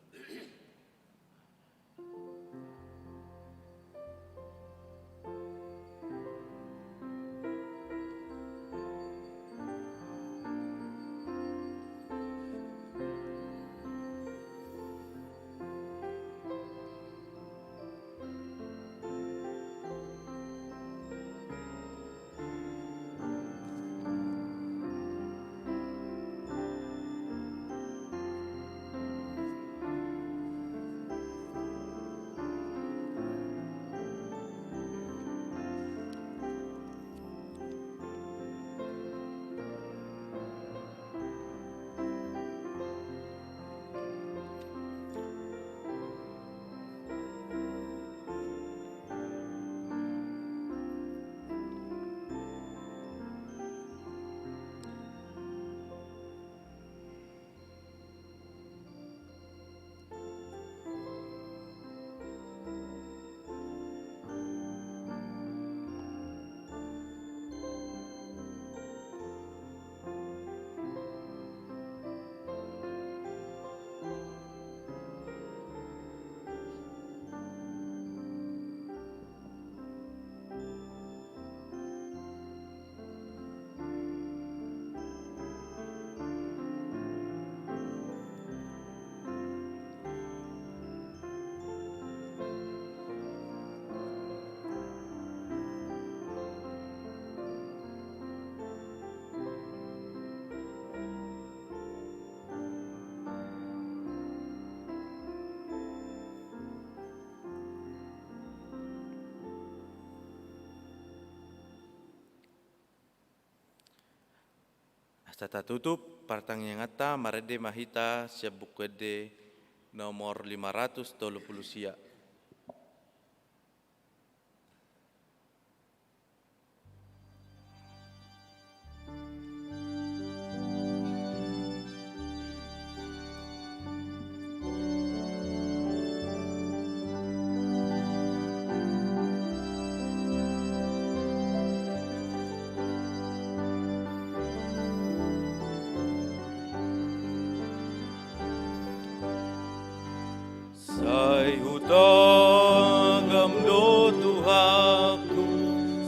Asa tatutup partangianganta, marende ma hita sian Buku Ende nomor lima ratus tolu pulu sia. Sai hutagam do Tuhanku,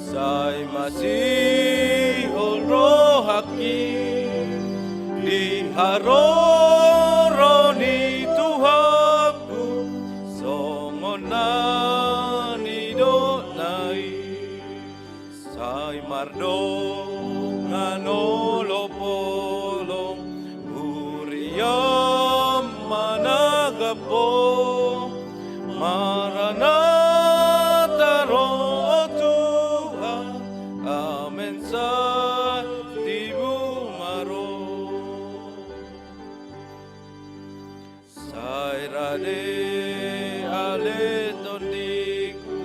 sai masihol rohangki di haroro ni Tuhanku, songon na nidokna i. Sai mardongan olopolop huriaM managap Ho, Maranatha ro Ho Tuhan, amen, sai tibu ma ro. Sai rade ale tondingku,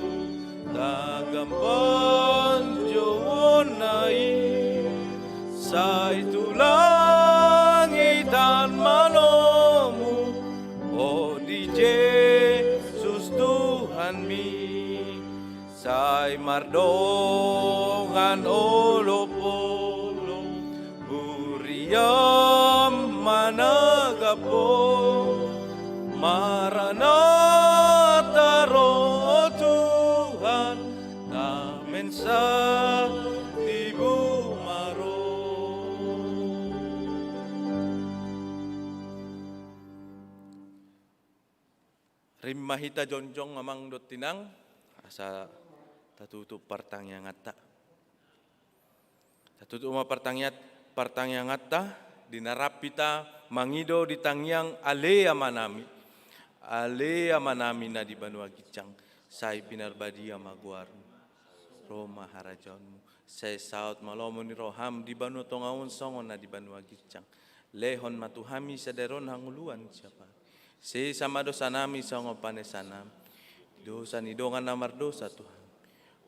Sai tu langit an manomu, o di Jesus Tuhanmi. Sai mardongan olopolop, huriam mananggaphon. Maranatha, ro Tuhan, tamen satibu ma ro. Rima hita jongjong amang dohot inang, asa tatutup partangianganta. Tatutup ma partangiat-, partangianganta, di na rap hita mangido di tangiang Ale Amanami. Ale Amanami na di banua ginjang, sai pinarbadia ma goarmu. Ro ma harajaonmu. Sai saut ma lomo ni roham di banua tonga on songon na di banua ginjang. Lehon ma tu hami sadari on hangoluan siapari. Sesa ma dosanami songon panesanami di dosa ni dongan na mardosa tu hami.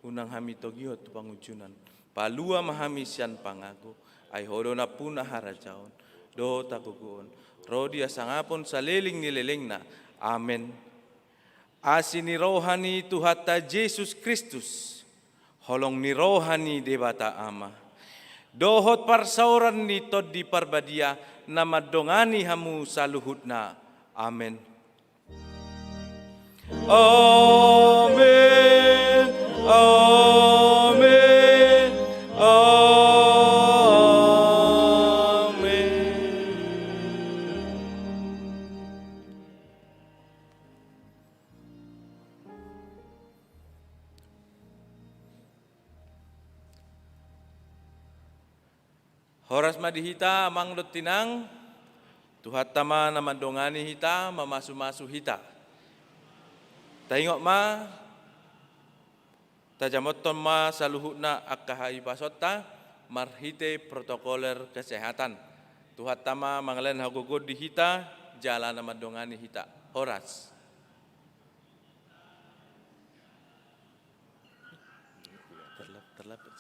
Unang hami togihon tu pangunjunan. Palua ma hami sian pangago. Ai Ho do nampuna harajaon dohot hagogoon ro di hasangapon saleleng ni lelengna. Amen. Asi ni roha ni Tuhanta Jesus Kristus, holong ni roha ni Debata Ama, dohot parsaoran ni Tondi Parbadia na mandongani hamu saluhutna. Amen. Amen. Amen. Amen. Horas ma di hita amang dohot inang. Tuhanta ma na mandongani hita, mamasumasu hita. Taingot ma, tajamothon ma saluhutna angka hahipasonta marhite protokoler kesehatan. Tuhanta ma mangalehon hagogoon di hita jala na mandongani hita. Horas. Terlap-, terlambat.